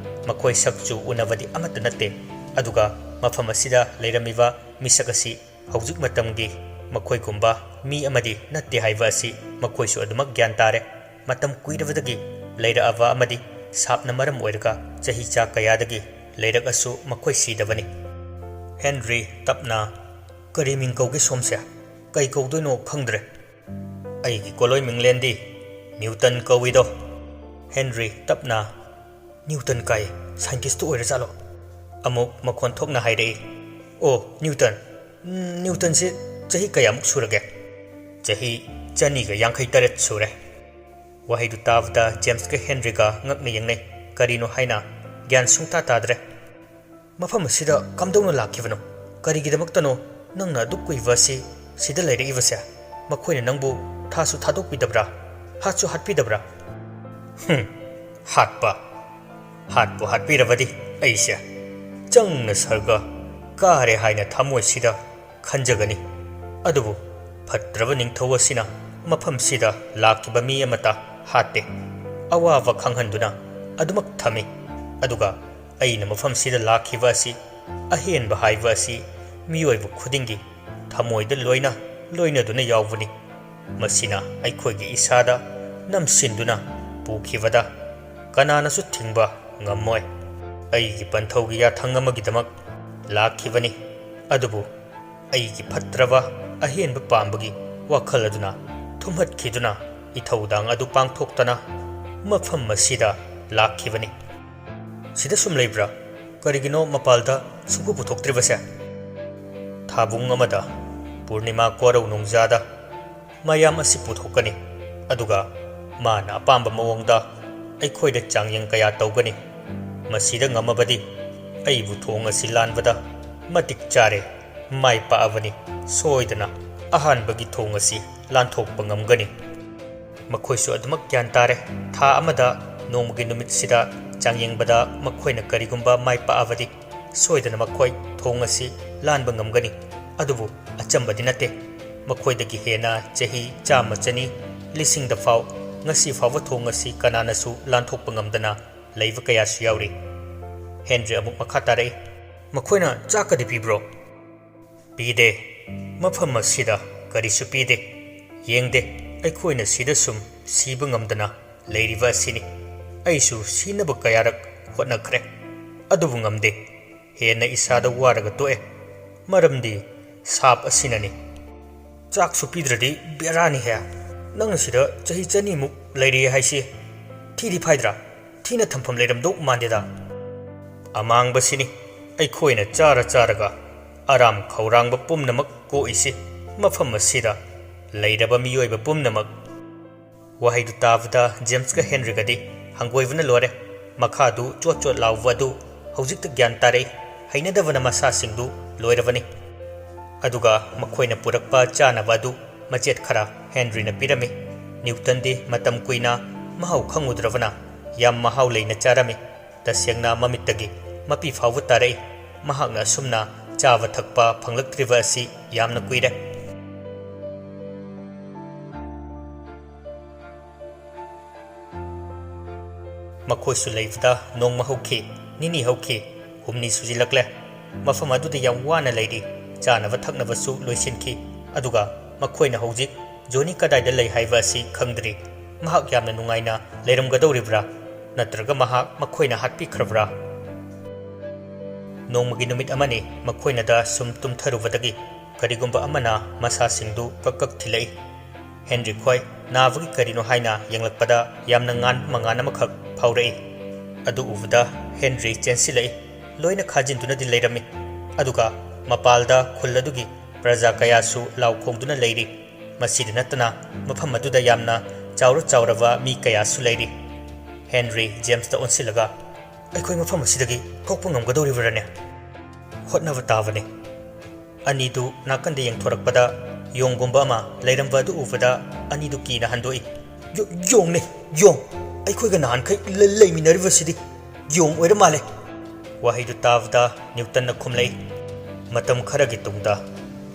ꯃꯈꯣꯏ ꯁꯛꯆꯨ ꯎꯅꯕꯗꯤ ꯑꯃꯠꯇ ꯅꯠꯇꯦ, ꯑꯗꯨꯒ ꯃꯐꯝ ꯑꯁꯤꯗ ꯂꯩꯔꯝꯃꯤꯕ ꯃꯤꯁꯛ ꯑꯁꯤ ꯍꯧꯖꯤꯛ ꯃꯇꯝꯒꯤ ꯃꯈꯣꯏꯒꯨꯝꯕ ꯃꯤ ꯑꯃꯗꯤ ꯅꯠꯇꯦ ꯍꯥꯏꯕ ꯑꯁꯤ ꯃꯈꯣꯏꯁꯨ ꯑꯗꯨꯃꯛ ꯒ꯭ꯌꯥꯟ ꯇꯥꯔꯦ꯫ ꯃꯇꯝ ꯀꯨꯏꯔꯕꯗꯒꯤ ꯂꯩꯔꯛꯑꯕ ꯑꯃꯗꯤ ꯁꯥꯞꯅ ꯃꯔꯝ ꯑꯣꯏꯔꯒ ꯆꯍꯤ ꯆꯥ ꯀꯌꯥꯗꯒꯤ ꯂꯩꯔꯛꯑꯁꯨ ꯃꯈꯣꯏ ꯁꯤꯗꯕꯅꯤ꯫ ꯍꯦꯟꯔꯤ ꯇꯞꯅ, "ꯀꯔꯤ ꯃꯤꯡ ꯀꯧꯒꯦ ꯁꯣꯝꯁꯦ? ꯀꯩ ꯀꯧꯗꯣꯏꯅꯣ ꯈꯪꯗ꯭ꯔꯦ꯫ ꯑꯩꯒꯤ ꯀꯣꯂꯣꯏ ꯃꯤꯡꯂꯦꯟꯗꯤ ꯅ꯭ꯌꯨꯇꯟ ꯀꯧꯏꯗꯣ꯫" ꯍꯦꯟꯔꯤ ꯇꯞꯅ, "ꯅ꯭ꯌꯨꯇꯟ ꯀꯥꯏ ꯁꯥꯏꯟꯇꯤꯁꯇꯨ ꯑꯣꯏꯔꯖꯥꯠꯂꯣ?" ꯑꯃꯨꯛ ꯃꯈꯣꯟ ꯊꯣꯛꯅ ꯍꯥꯏꯔꯛꯏ, "ꯑꯣ, ꯅ꯭ꯌꯨꯇꯟ, ꯎꯝ, ꯅ꯭ꯌꯨꯇꯟꯁꯤ ꯆꯍꯤ ꯀꯌꯥꯃꯨꯛ ꯁꯨꯔꯒꯦ?" "ꯆꯍꯤ ꯆꯅꯤꯒ ꯌꯥꯡꯈꯩ ꯇꯔꯦꯠ ꯁꯨꯔꯦ꯫" ꯋꯥꯍꯩꯗꯨ ꯇꯥꯕꯗ ꯖꯦꯝꯁꯀ ꯍꯦꯟꯔꯤꯒ ꯉꯛꯅ ꯌꯦꯡꯅꯩ꯫ ꯀꯔꯤꯅꯣ ꯍꯥꯏꯅ ꯒ꯭ꯌꯥꯟ ꯁꯨꯡꯇꯥ ꯇꯥꯗ꯭ꯔꯦ꯫ ꯃꯐꯝ ꯑꯁꯤꯗ ꯀꯝꯗꯧꯅ ꯂꯥꯛꯈꯤꯕꯅꯣ? ꯀꯔꯤꯒꯤꯗꯃꯛꯇꯅꯣ ꯅꯪꯅ ꯑꯗꯨꯛ ꯀꯨꯏꯕ ꯑꯁꯤ ꯁꯤꯗ ꯂꯩꯔꯛꯏꯕꯁꯦ? ꯃꯈꯣꯏꯅ ꯅꯪꯕꯨ ꯊꯥꯁꯨ ꯊꯥꯗꯣꯛꯄꯤꯗꯕ꯭ꯔꯥ? ꯍꯥꯠꯁꯨ ꯍꯥꯠꯄꯤꯗꯕ꯭ꯔꯥ? ꯍꯨꯝ, ꯍꯥꯠꯄ? ꯍꯥꯠꯄꯨ ꯍꯥꯠꯄꯤꯔꯕꯗꯤ ꯑꯩꯁꯦ ꯆꯪꯅ ꯁꯔꯒ ꯀꯥꯔꯦ ꯍꯥꯏꯅ ꯊꯃꯣꯏꯁꯤꯗ ꯈꯟꯖꯒꯅꯤ꯫ ꯑꯗꯨꯕꯨ ꯐꯠꯇ꯭ꯔꯕ ꯅꯤꯡꯊꯧ ꯑꯁꯤꯅ ꯃꯐꯝꯁꯤꯗ ꯂꯥꯛꯈꯤꯕ ꯃꯤ ꯑꯃꯠꯇ ꯍꯥꯠꯇꯦ꯫ ꯑꯋꯥꯕ ꯈꯪꯍꯟꯗꯨꯅ ꯑꯗꯨꯃꯛ ꯊꯝꯃꯤ꯫ ꯑꯗꯨꯒ ꯑꯩꯅ ꯃꯐꯝꯁꯤꯗ ꯂꯥꯛꯈꯤꯕ ꯑꯁꯤ ꯑꯍꯦꯟꯕ ꯍꯥꯏꯕ ꯑꯁꯤ ꯃꯤꯑꯣꯏꯕ ꯈꯨꯗꯤꯡꯒꯤ ꯊꯃꯣꯏꯗ ꯂꯣꯏꯅ ꯂꯣꯏꯅꯗꯨꯅ ꯌꯥꯎꯕꯅꯤ꯫ ꯃꯁꯤꯅ ꯑꯩꯈꯣꯏꯒꯤ ꯏꯁꯥꯗ ꯅꯝꯁꯤꯟꯗꯨꯅ ꯄꯨꯈꯤꯕꯗ ꯀꯅꯥꯅꯁꯨ ꯊꯤꯡꯕ ꯉꯝꯃꯣꯏ꯫ ꯑꯩꯒꯤ ꯄꯟꯊꯧꯒꯤ ꯌꯥꯊꯪ ꯑꯃꯒꯤꯗꯃꯛ ꯂꯥꯛꯈꯤꯕꯅꯤ, ꯑꯗꯨꯕꯨ ꯑꯩꯒꯤ ꯐꯠꯇ꯭ꯔꯕ ꯑꯍꯦꯟꯕ ꯄꯥꯝꯕꯒꯤ ꯋꯥꯈꯜ ꯑꯗꯨꯅ ꯊꯨꯝꯍꯠꯈꯤꯗꯨꯅ ꯏꯊꯧꯗꯥꯡ ꯑꯗꯨ ꯄꯥꯡꯊꯣꯛꯇꯅ ꯃꯐꯝ ꯑꯁꯤꯗ ꯂꯥꯛꯈꯤꯕꯅꯤ꯫ ꯁꯤꯗ ꯁꯨꯝ ꯂꯩꯕ꯭ꯔꯥ? ꯀꯔꯤꯒꯤꯅꯣ ꯃꯄꯥꯜꯗ ꯁꯨꯡꯄꯨ ꯄꯨꯊꯣꯛꯇ꯭ꯔꯤꯕꯁꯦ? ꯊꯥꯕꯨꯡ ꯑꯃꯗ ꯄꯨꯔꯅꯤꯃꯥ ꯀꯣꯔꯧ ꯅꯣꯡꯖꯥꯗ ꯃꯌꯥꯝ ꯑꯁꯤ ꯄꯨꯊꯣꯛꯀꯅꯤ, ꯑꯗꯨꯒ ꯃꯥꯅ ꯑꯄꯥꯝꯕ ꯃꯑꯣꯡꯗ ꯑꯩꯈꯣꯏꯗ ꯆꯥꯡꯌꯦꯡ ꯀꯌꯥ ꯇꯧꯒꯅꯤ꯫ ꯃꯁꯤꯗ ꯉꯝꯃꯕꯗꯤ ꯑꯩꯕꯨ ꯊꯣꯡ ꯑꯁꯤ ꯂꯥꯟꯕꯗ ꯃꯇꯤꯛ ꯆꯥꯔꯦ, ꯃꯥꯏ ꯄꯥꯛꯑꯕꯅꯤ, ꯁꯣꯏꯗꯅ ꯑꯍꯥꯟꯕꯒꯤ ꯊꯣꯡ ꯑꯁꯤ ꯂꯥꯟꯊꯣꯛꯄ ꯉꯝꯒꯅꯤ꯫ ꯃꯈꯣꯏꯁꯨ ꯑꯗꯨꯃꯛ ꯒ꯭ꯌꯥꯟ ꯇꯥꯔꯦ꯫ ꯊꯥ ꯑꯃꯗ ꯅꯣꯡꯃꯒꯤ ꯅꯨꯃꯤꯠꯁꯤꯗ ꯆꯥꯡꯌꯦꯡꯕꯗ ꯃꯈꯣꯏꯅ ꯀꯔꯤꯒꯨꯝꯕ ꯃꯥꯏ ꯄꯥꯛꯑꯕꯗꯤ ꯁꯣꯏꯗꯅ ꯃꯈꯣꯏ ꯊꯣꯡ ꯑꯁꯤ ꯂꯥꯟꯕ ꯉꯝꯒꯅꯤ꯫ ꯑꯗꯨꯕꯨ ꯑꯆꯝꯕꯗꯤ ꯅꯠꯇꯦ꯫ ꯃꯈꯣꯏꯗꯒꯤ ꯍꯦꯟꯅ ꯆꯍꯤ ꯆꯥꯝꯃ, ꯆꯅꯤ, ꯂꯤꯁꯤꯡꯗ ꯐꯥꯎ ꯉꯁꯤ ꯐꯥꯎꯕ ꯊꯣꯡ ꯑꯁꯤ ꯀꯅꯥꯅꯁꯨ ꯂꯥꯟꯊꯣꯛꯄ ꯉꯝꯗꯅ ꯂꯩꯕ ꯀꯌꯥꯁꯨ ꯌꯥꯎꯔꯤ꯫ ꯍꯦꯟꯔꯤ ꯑꯃꯨꯛ ꯃꯈꯥ ꯇꯥꯔꯛꯏ, ꯃꯈꯣꯏꯅ ꯆꯥꯛꯀꯗꯤ ꯄꯤꯕ꯭ꯔꯣ? ꯄꯤꯗꯦ꯫ ꯃꯐꯝ ꯑꯁꯤꯗ ꯀꯔꯤꯁꯨ ꯄꯤꯗꯦ꯫ ꯌꯦꯡꯗꯦ꯫ ꯑꯩꯈꯣꯏꯅ ꯁꯤꯗ ꯁꯨꯝ ꯁꯤꯕ ꯉꯝꯗꯅ ꯂꯩꯔꯤꯕ ꯑꯁꯤꯅꯤ꯫ ꯑꯩꯁꯨ ꯁꯤꯅꯕ ꯀꯌꯥꯔꯛ ꯍꯣꯠꯅꯈ꯭ꯔꯦ, ꯑꯗꯨꯕꯨ ꯉꯝꯗꯦ꯫ ꯍꯦꯟꯅ ꯏꯁꯥꯗ ꯋꯥꯔꯒ ꯇꯣꯛꯑꯦ꯫ ꯃꯔꯝꯗꯤ ꯁꯥꯞ ꯑꯁꯤꯅꯅꯤ꯫ ꯆꯥꯛꯁꯨ ꯄꯤꯗ꯭ꯔꯗꯤ ꯕꯦꯔꯥꯅꯤꯍꯦ꯫ ꯅꯪꯅ ꯁꯤꯗ ꯆꯍꯤ ꯆꯅꯤꯃꯨꯛ ꯂꯩꯔꯦ ꯍꯥꯏꯁꯤ ꯊꯤꯗꯤ ꯐꯥꯏꯗ꯭ꯔꯥ? ꯊꯤꯅ ꯊꯝꯐꯝ ꯂꯩꯔꯝꯗꯧ ꯃꯥꯟꯗꯦꯗ꯫ ꯑꯃꯥꯡꯕꯁꯤꯅꯤ ꯑꯩꯈꯣꯏꯅ ꯆꯥꯔ ꯆꯥꯔꯒ ꯑꯔꯥꯝ ꯈꯧꯔꯥꯡꯕ ꯄꯨꯝꯅꯃꯛ ꯀꯣꯛꯏꯁꯤ꯫ ꯃꯐꯝ ꯑꯁꯤꯗ ꯂꯩꯔꯕ ꯃꯤꯑꯣꯏꯕ ꯄꯨꯝꯅꯃꯛ꯫ ꯋꯥꯍꯩꯗꯨ ꯇꯥꯕꯗ ꯖꯦꯝꯁꯀ ꯍꯦꯟꯔꯤꯒꯗꯤ ꯍꯪꯒꯣꯏꯕꯅ ꯂꯣꯏꯔꯦ꯫ ꯃꯈꯥꯗꯨ ꯆꯣꯠ ꯆꯣꯠ ꯂꯥꯎꯕ ꯑꯗꯨ ꯍꯧꯖꯤꯛꯇ ꯒ꯭ꯌꯥꯟ ꯇꯥꯔꯛꯏ꯫ ꯍꯩꯅꯗꯕꯅ ꯃꯁꯥꯁꯤꯡꯗꯨ ꯂꯣꯏꯔꯕꯅꯤ꯫ ꯑꯗꯨꯒ ꯃꯈꯣꯏꯅ ꯄꯨꯔꯛꯄ ꯆꯥꯅꯕ ꯑꯗꯨ ꯃꯆꯦꯠ ꯈꯔ ꯍꯦꯟꯔꯤꯅ ꯄꯤꯔꯝꯃꯤ꯫ ꯅ꯭ꯌꯨꯇꯟꯗꯤ ꯃꯇꯝ ꯀꯨꯏꯅ ꯃꯍꯥꯎ ꯈꯪꯉꯨꯗ꯭ꯔꯕꯅ ꯌꯥꯝ ꯃꯍꯥꯎ ꯂꯩꯅ ꯆꯥꯔꯝꯃꯤ꯫ ꯇꯁꯦꯡꯅ ꯃꯃꯤꯠꯇꯒꯤ ꯃꯄꯤ ꯐꯥꯎꯕ ꯇꯥꯔꯛꯏ꯫ ꯃꯍꯥꯛꯅ ꯑꯁꯨꯝꯅ ꯆꯥꯕ ꯊꯛꯄ ꯐꯪꯂꯛꯇ꯭ꯔꯤꯕ ꯑꯁꯤ ꯌꯥꯝꯅ ꯀꯨꯏꯔꯦ꯫ ꯃꯈꯣꯏꯁꯨ ꯂꯩꯕꯗ ꯅꯣꯡꯃ ꯍꯧꯈꯤ, ꯅꯤꯅꯤ ꯍꯧꯈꯤ, ꯍꯨꯝꯅꯤ ꯁꯨꯖꯤꯜꯂꯛꯂꯦ꯫ ꯃꯐꯝ ꯑꯗꯨꯗ ꯌꯥꯝ ꯋꯥꯅ ꯂꯩꯔꯤ꯫ ꯆꯥꯅꯕ ꯊꯛꯅꯕꯁꯨ ꯂꯣꯏꯁꯤꯟꯈꯤ꯫ ꯑꯗꯨꯒ ꯃꯈꯣꯏꯅ ꯍꯧꯖꯤꯛ ꯖꯣꯅꯤ ꯀꯗꯥꯏꯗ ꯂꯩ ꯍꯥꯏꯕ ꯑꯁꯤ ꯈꯪꯗ꯭ꯔꯤ꯫ ꯃꯍꯥꯛ ꯌꯥꯝꯅ ꯅꯨꯡꯉꯥꯏꯅ ꯂꯩꯔꯝꯒꯗꯧꯔꯤꯕ꯭ꯔꯥ? ꯅꯠꯇ꯭ꯔꯒ ꯃꯍꯥꯛ ꯃꯈꯣꯏꯅ ꯍꯥꯠꯄꯤꯈ꯭ꯔꯕ꯭ꯔꯥ? ꯅꯣꯡꯃꯒꯤ ꯅꯨꯃꯤꯠ ꯑꯃꯅꯤ ꯃꯈꯣꯏꯅꯗ ꯁꯨꯝ ꯇꯨꯝꯊꯔꯨꯕꯗꯒꯤ ꯀꯔꯤꯒꯨꯝꯕ ꯑꯃꯅ ꯃꯁꯥꯁꯤꯡꯗꯨ ꯀꯛ ꯀꯛ ꯊꯤꯜꯂꯛꯏ꯫ ꯍꯦꯟꯔꯤ ꯈꯣꯏ ꯅꯥꯕꯒꯤ ꯀꯔꯤꯅꯣ ꯍꯥꯏꯅ ꯌꯦꯡꯂꯛꯄꯗ ꯌꯥꯝꯅ ꯉꯥꯟꯕ ꯃꯉꯥꯜ ꯑꯃꯈꯛ ꯐꯥꯎꯔꯛꯏ꯫ ꯑꯗꯨ ꯎꯕꯗ ꯍꯦꯟꯔꯤ ꯆꯦꯟꯁꯤꯜꯂꯛꯏ꯫ ꯂꯣꯏꯅ ꯈꯥꯖꯤꯟꯗꯨꯅꯗꯤ ꯂꯩꯔꯝꯃꯤ꯫ ꯑꯗꯨꯒ ꯃꯄꯥꯜꯗ ꯈꯨꯜ ꯑꯗꯨꯒꯤ ꯄ꯭ꯔꯖꯥ ꯀꯌꯥꯁꯨ ꯂꯥꯎ ꯈꯣꯡꯗꯨꯅ ꯂꯩꯔꯤ꯫ ꯃꯁꯤꯗ ꯅꯠꯇꯅ ꯃꯐꯝ ꯑꯗꯨꯗ ꯌꯥꯝꯅ ꯆꯥꯎꯔ ꯆꯥꯎꯔꯕ ꯃꯤ ꯀꯌꯥꯁꯨ ꯂꯩꯔꯤ꯫ ꯍꯦꯟꯔꯤ ꯖꯦꯝꯁꯇ ꯑꯣꯟꯁꯤꯜꯂꯒ, "ꯑꯩꯈꯣꯏ ꯃꯐꯝ ꯑꯁꯤꯗꯒꯤ ꯊꯣꯛꯄ ꯉꯝꯒꯗꯧꯔꯤꯕ꯭ꯔꯥꯅꯦ?" "ꯍꯣꯠꯅꯕ ꯇꯥꯕꯅꯤ꯫" ꯑꯅꯤꯗꯨ ꯅꯥꯀꯟꯗ ꯌꯦꯡꯊꯣꯔꯛꯄꯗ ꯌꯣꯡꯒꯨꯝꯕ ꯑꯃ ꯂꯩꯔꯝꯕ ꯑꯗꯨ ꯎꯕꯗ ꯑꯅꯤꯗꯨ ꯀꯤꯅ ꯍꯟꯗꯣꯛꯏ꯫ "ꯌꯣ-, ꯌꯣꯡꯅꯦ, ꯌꯣꯡ! ꯑꯩꯈꯣꯏꯒ ꯅꯍꯥꯟꯈꯩ ꯂ-, ꯂꯩꯃꯤꯟꯅꯔꯤꯕꯁꯤꯗꯤ ꯌꯣꯡ ꯑꯣꯏꯔ ꯃꯥꯜꯂꯦ!" ꯋꯥꯍꯩꯗꯨ ꯇꯥꯕꯗ ꯅ꯭ꯌꯨꯇꯟꯅ ꯈꯨꯝꯂꯛꯏ, "ꯃꯇꯝ ꯈꯔꯒꯤ ꯇꯨꯡꯗ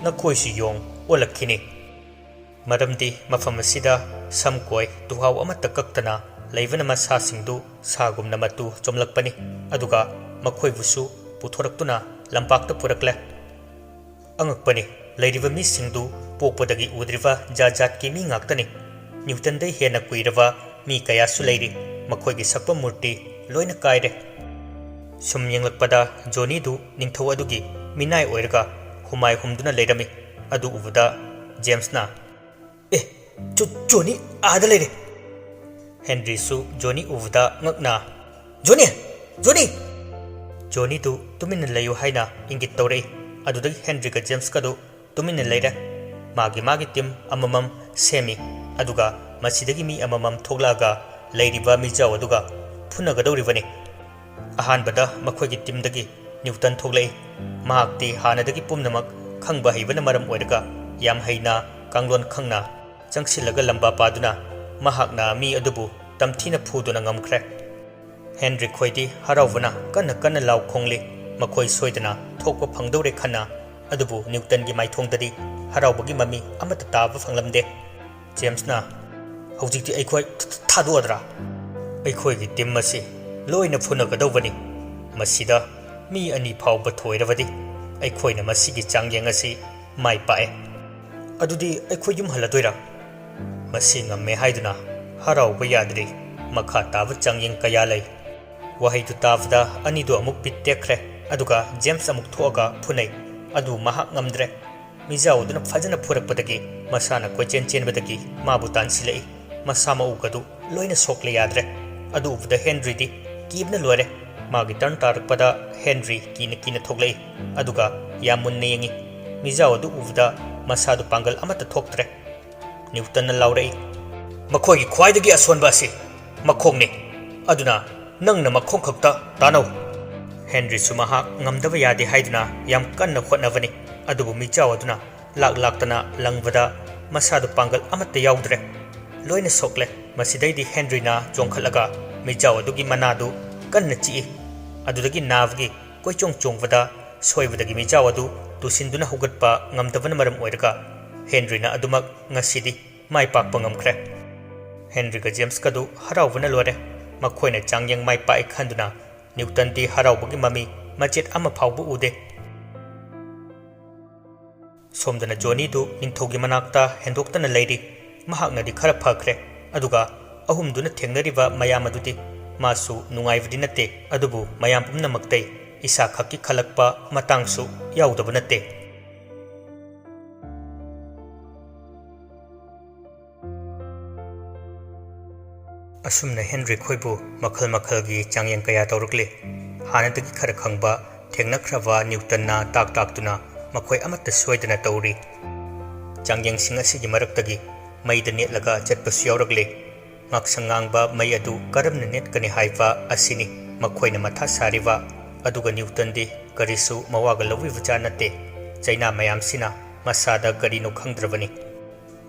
ꯅꯈꯣꯏꯁꯨ ꯌꯣꯡ ꯑꯣꯜꯂꯛꯈꯤꯅꯤ꯫ ꯃꯔꯝꯗꯤ ꯃꯐꯝ ꯑꯁꯤꯗ ꯁꯝꯀꯣꯏ ꯇꯨꯍꯥꯎ ꯑꯃꯠꯇ ꯀꯛꯇꯅ ꯂꯩꯕꯅ ꯃꯁꯥꯁꯤꯡꯗꯨ ꯁꯥꯒꯨꯝꯅ ꯃꯇꯨ ꯆꯣꯝꯂꯛꯄꯅꯤ꯫ ꯑꯗꯨꯒ ꯃꯈꯣꯏꯕꯨꯁꯨ ꯄꯨꯊꯣꯔꯛꯇꯨꯅ ꯂꯝꯄꯥꯛꯇ ꯄꯨꯔꯛꯂꯦ꯫ ꯑꯉꯛꯄꯅꯤ, ꯂꯩꯔꯤꯕ ꯃꯤꯁꯤꯡꯗꯨ ꯄꯣꯛꯄꯗꯒꯤ ꯎꯗ꯭ꯔꯤꯕ ꯖꯥꯠ ꯖꯥꯠꯀꯤ ꯃꯤ ꯉꯥꯛꯇꯅꯤ꯫ ꯅ꯭ꯌꯨꯇꯟꯗꯩ ꯍꯦꯟꯅ ꯀꯨꯏꯔꯕ ꯃꯤ ꯀꯌꯥꯁꯨ ꯂꯩꯔꯤ꯫ ꯃꯈꯣꯏꯒꯤ ꯁꯛꯐꯝ ꯃꯨꯔꯇꯤ ꯂꯣꯏꯅ ꯀꯥꯏꯔꯦ꯫" ꯁꯨꯝ ꯌꯦꯡꯂꯛꯄꯗ ꯖꯣꯅꯤꯗꯨ ꯅꯤꯡꯊꯧ ꯑꯗꯨꯒꯤ ꯃꯤꯅꯥꯏ ꯑꯣꯏꯔꯒ ꯍꯨꯃꯥꯏ ꯍꯨꯝꯗꯨꯅ ꯂꯩꯔꯝꯃꯤ꯫ ꯑꯗꯨ ꯎꯕꯗ ꯖꯦꯝꯁꯅ, "ꯑꯦ, ꯖꯣ-, ꯖꯣꯅꯤ ꯑꯥꯗ ꯂꯩꯔꯦ!" ꯍꯦꯟꯔꯤꯁꯨ ꯖꯣꯅꯤ ꯎꯕꯗ ꯉꯛꯅ, "ꯖꯣꯅꯤ! ꯖꯣꯅꯤ!" ꯖꯣꯅꯤꯗꯨ ꯇꯨꯃꯤꯟꯅ ꯂꯩꯌꯨ ꯍꯥꯏꯅ ꯏꯪꯒꯤꯠ ꯇꯧꯔꯛꯏ꯫ ꯑꯗꯨꯗꯒꯤ ꯍꯦꯟꯔꯤꯒ ꯖꯦꯝꯁꯀꯗꯨ ꯇꯨꯃꯤꯟꯅ ꯂꯩꯔꯦ꯫ ꯃꯥꯒꯤ ꯃꯥꯒꯤ ꯇꯤꯝ ꯑꯃꯃꯝ ꯁꯦꯝꯃꯤ꯫ ꯑꯗꯨꯒ ꯃꯁꯤꯗꯒꯤ ꯃꯤ ꯑꯃꯃꯝ ꯊꯣꯛꯂꯛꯑꯒ ꯂꯩꯔꯤꯕ ꯃꯤꯖꯥꯎ ꯑꯗꯨꯒ ꯐꯨꯅꯒꯗꯧꯔꯤꯕꯅꯤ꯫ ꯑꯍꯥꯟꯕꯗ ꯃꯈꯣꯏꯒꯤ ꯇꯤꯝꯗꯒꯤ ꯅ꯭ꯌꯨꯇꯟ ꯊꯣꯛꯂꯛꯏ꯫ ꯃꯍꯥꯛꯇꯤ ꯍꯥꯟꯅꯗꯒꯤ ꯄꯨꯝꯅꯃꯛ ꯈꯪꯕ ꯍꯩꯕꯅ ꯃꯔꯝ ꯑꯣꯏꯔꯒ ꯌꯥꯝ ꯍꯩꯅ, ꯀꯥꯡꯂꯣꯟ ꯈꯪꯅ ꯆꯪꯁꯤꯜꯂꯒ ꯂꯝꯕꯥ ꯄꯥꯗꯨꯅ ꯃꯍꯥꯛꯅ ꯃꯤ ꯑꯗꯨꯕꯨ ꯇꯝꯊꯤꯅ ꯐꯨꯗꯨꯅ ꯉꯝꯈ꯭ꯔꯦ꯫ ꯍꯦꯟꯔꯤ ꯈꯣꯏꯗꯤ ꯍꯔꯥꯎꯕꯅ ꯀꯟꯅ ꯀꯟꯅ ꯂꯥꯎ ꯈꯣꯡꯂꯤ꯫ ꯃꯈꯣꯏ ꯁꯣꯏꯗꯅ ꯊꯣꯛꯄ ꯐꯪꯗꯧꯔꯦ ꯈꯟꯅ, ꯑꯗꯨꯕꯨ ꯅ꯭ꯌꯨꯇꯟꯒꯤ ꯃꯥꯏꯊꯣꯡꯗꯗꯤ ꯍꯔꯥꯎꯕꯒꯤ ꯃꯃꯤ ꯑꯃꯠꯇ ꯇꯥꯕ ꯐꯪꯂꯝꯗꯦ꯫ ꯖꯦꯝꯁꯅ, "ꯍꯧꯖꯤꯛꯇꯤ ꯑꯩꯈꯣꯏ ꯊ-, ꯊ-, ꯊꯥꯗꯣꯛꯑꯗ꯭ꯔꯥ? ꯑꯩꯈꯣꯏꯒꯤ ꯇꯤꯝ ꯑꯁꯤ ꯂꯣꯏꯅ ꯐꯨꯅꯒꯗꯧꯕꯅꯤ꯫ ꯃꯁꯤꯗ ꯃꯤ ꯑꯅꯤ ꯐꯥꯎꯕ ꯊꯣꯏꯔꯕꯗꯤ ꯑꯩꯈꯣꯏꯅ ꯃꯁꯤꯒꯤ ꯆꯥꯡꯌꯦꯡ ꯑꯁꯤ ꯃꯥꯏ ꯄꯥꯛꯑꯦ꯫ ꯑꯗꯨꯗꯤ ꯑꯩꯈꯣꯏ ꯌꯨꯝ ꯍꯜꯂꯗꯣꯏꯔꯥ?" ꯃꯁꯤ ꯉꯝꯃꯦ ꯍꯥꯏꯗꯨꯅ ꯍꯔꯥꯎꯕ ꯌꯥꯗ꯭ꯔꯤ꯫ ꯃꯈꯥ ꯇꯥꯕ ꯆꯥꯡꯌꯦꯡ ꯀꯌꯥ ꯂꯩ꯫ ꯋꯥꯍꯩꯗꯨ ꯇꯥꯕꯗ ꯑꯅꯤꯗꯨ ꯑꯃꯨꯛ ꯕꯤꯠ ꯇꯦꯛꯈ꯭ꯔꯦ, ꯑꯗꯨꯒ ꯖꯦꯝꯁ ꯑꯃꯨꯛ ꯊꯣꯛꯑꯒ ꯐꯨꯅꯩ꯫ ꯑꯗꯨ ꯃꯍꯥꯛ ꯉꯝꯗ꯭ꯔꯦ꯫ ꯃꯤꯖꯥꯎ ꯑꯗꯨꯅ ꯐꯖꯅ ꯐꯨꯔꯛꯄꯗꯒꯤ ꯃꯁꯥꯅ ꯀꯣꯏꯆꯦꯟ ꯆꯦꯟꯕꯗꯒꯤ ꯃꯥꯕꯨ ꯇꯥꯟꯁꯤꯜꯂꯛꯏ꯫ ꯃꯁꯥ ꯃꯎꯒꯗꯨ ꯂꯣꯏꯅ ꯁꯣꯛꯂꯦ ꯌꯥꯗ꯭ꯔꯦ꯫ ꯑꯗꯨ ꯎꯕꯗ ꯍꯦꯟꯔꯤꯗꯤ ꯀꯤꯕꯅ ꯂꯣꯏꯔꯦ꯫ ꯃꯥꯒꯤ ꯇꯔꯟ ꯇꯥꯔꯛꯄꯗ ꯍꯦꯟꯔꯤ ꯀꯤꯅ ꯀꯤꯅ ꯊꯣꯛꯂꯛꯏ, ꯑꯗꯨꯒ ꯌꯥꯝ ꯃꯨꯟꯅ ꯌꯦꯡꯉꯤ꯫ ꯃꯤꯖꯥꯎ ꯑꯗꯨ ꯎꯕꯗ ꯃꯁꯥꯗꯨ ꯄꯥꯡꯒꯜ ꯑꯃꯠꯇ ꯊꯣꯛꯇ꯭ꯔꯦ꯫ ꯅ꯭ꯌꯨꯇꯟꯅ ꯂꯥꯎꯔꯛꯏ, "ꯃꯈꯣꯏꯒꯤ ꯈ꯭ꯋꯥꯏꯗꯒꯤ ꯑꯁꯣꯟꯕ ꯑꯁꯤ ꯃꯈꯣꯡꯅꯤ, ꯑꯗꯨꯅ ꯅꯪꯅ ꯃꯈꯣꯡ ꯈꯛꯇ ꯇꯥꯟꯅꯧ꯫" ꯍꯦꯟꯔꯤꯁꯨ ꯃꯍꯥꯛ ꯉꯝꯗꯕ ꯌꯥꯗꯦ ꯍꯥꯏꯗꯨꯅ ꯌꯥꯝ ꯀꯟꯅ ꯍꯣꯠꯅꯕꯅꯤ, ꯑꯗꯨꯕꯨ ꯃꯤꯖꯥꯎ ꯑꯗꯨꯅ ꯂꯥꯛ ꯂꯥꯛꯇꯅ ꯂꯪꯕꯗ ꯃꯁꯥꯗꯨ ꯄꯥꯡꯒꯜ ꯑꯃꯠꯇ ꯌꯥꯎꯗ꯭ꯔꯦ꯫ ꯂꯣꯏꯅ ꯁꯣꯛꯂꯦ꯫ ꯃꯁꯤꯗꯩꯗꯤ ꯍꯦꯟꯔꯤꯅ ꯆꯣꯡꯈꯠꯂꯒ ꯃꯤꯖꯥꯎ ꯑꯗꯨꯒꯤ ꯃꯅꯥꯗꯨ ꯀꯟꯅ ꯆꯤꯛꯏ꯫ ꯑꯗꯨꯗꯒꯤ ꯅꯥꯕꯒꯤ ꯀꯣꯏꯆꯣꯡ ꯆꯣꯡꯕꯗ ꯁꯣꯏꯕꯗꯒꯤ ꯃꯤꯖꯥꯎ ꯑꯗꯨ ꯇꯨꯁꯤꯟꯗꯨꯅ ꯍꯧꯒꯠꯄ ꯉꯝꯗꯕꯅ ꯃꯔꯝ ꯑꯣꯏꯔꯒ ꯍꯦꯟꯔꯤꯅ ꯑꯗꯨꯃꯛ ꯉꯁꯤꯗꯤ ꯃꯥꯏ ꯄꯥꯛꯄ ꯉꯝꯈ꯭ꯔꯦ꯫ ꯍꯦꯟꯔꯤꯒ ꯖꯦꯝꯁꯀꯗꯨ ꯍꯔꯥꯎꯕꯅ ꯂꯣꯏꯔꯦ꯫ ꯃꯈꯣꯏꯅ ꯆꯥꯡꯌꯦꯡ ꯃꯥꯏ ꯄꯥꯛꯏ ꯈꯟꯗꯨꯅ ꯅ꯭ꯌꯨꯇꯟꯗꯤ ꯍꯔꯥꯎꯕꯒꯤ ꯃꯃꯤ ꯃꯆꯦꯠ ꯑꯃ ꯐꯥꯎꯕ ꯎꯗꯦ꯫ ꯁꯣꯝꯗꯅ ꯖꯣꯅꯤꯗꯨ ꯅꯤꯡꯊꯧꯒꯤ ꯃꯅꯥꯛꯇ ꯍꯦꯟꯗꯣꯛꯇꯅ ꯂꯩꯔꯤ꯫ ꯃꯍꯥꯛꯅꯗꯤ ꯈꯔ ꯐꯈ꯭ꯔꯦ, ꯑꯗꯨꯒ ꯑꯍꯨꯝꯗꯨꯅ ꯊꯦꯡꯅꯔꯤꯕ ꯃꯌꯥꯝ ꯑꯗꯨꯗꯤ ꯃꯥꯁꯨ ꯅꯨꯡꯉꯥꯏꯕꯗꯤ ꯅꯠꯇꯦ, ꯑꯗꯨꯕꯨ ꯃꯌꯥꯝ ꯄꯨꯝꯅꯃꯛꯇꯩ ꯏꯁꯥ ꯈꯛꯀꯤ ꯈꯜꯂꯛꯄ ꯃꯇꯥꯡꯁꯨ ꯌꯥꯎꯗꯕ ꯅꯠꯇꯦ꯫ ꯑꯁꯨꯝꯅ ꯍꯦꯟꯔꯤ ꯈꯣꯏꯕꯨ ꯃꯈꯜ ꯃꯈꯜꯒꯤ ꯆꯥꯡꯌꯦꯡ ꯀꯌꯥ ꯇꯧꯔꯛꯂꯤ꯫ ꯍꯥꯟꯅꯗꯒꯤ ꯈꯔ ꯈꯪꯕ, ꯊꯦꯡꯅꯈ꯭ꯔꯕ ꯅ꯭ꯌꯨꯇꯟꯅ ꯇꯥꯛ ꯇꯥꯛꯇꯨꯅ ꯃꯈꯣꯏ ꯑꯃꯠꯇ ꯁꯣꯏꯗꯅ ꯇꯧꯔꯤ꯫ ꯆꯥꯡꯌꯦꯡꯁꯤꯡ ꯑꯁꯤꯒꯤ ꯃꯔꯛꯇꯒꯤ ꯃꯩꯗ ꯅꯦꯠꯂꯒ ꯆꯠꯄꯁꯨ ꯌꯥꯎꯔꯛꯂꯤ꯫ ꯉꯥꯛꯁꯪ ꯉꯥꯡꯕ ꯃꯩ ꯑꯗꯨ ꯀꯔꯝꯅ ꯅꯦꯠꯀꯅꯤ ꯍꯥꯏꯕ ꯑꯁꯤꯅꯤ ꯃꯈꯣꯏꯅ ꯃꯊꯥ ꯁꯥꯔꯤꯕ꯫ ꯑꯗꯨꯒ ꯅ꯭ꯌꯨꯇꯟꯗꯤ ꯀꯔꯤꯁꯨ ꯃꯋꯥꯒ ꯂꯧꯕꯤꯕꯖꯥꯠ ꯅꯠꯇꯦ꯫ ꯆꯩꯅꯥ ꯃꯌꯥꯝꯁꯤꯅ ꯃꯁꯥꯗ ꯀꯔꯤꯅꯣ ꯈꯪꯗ꯭ꯔꯕꯅꯤ꯫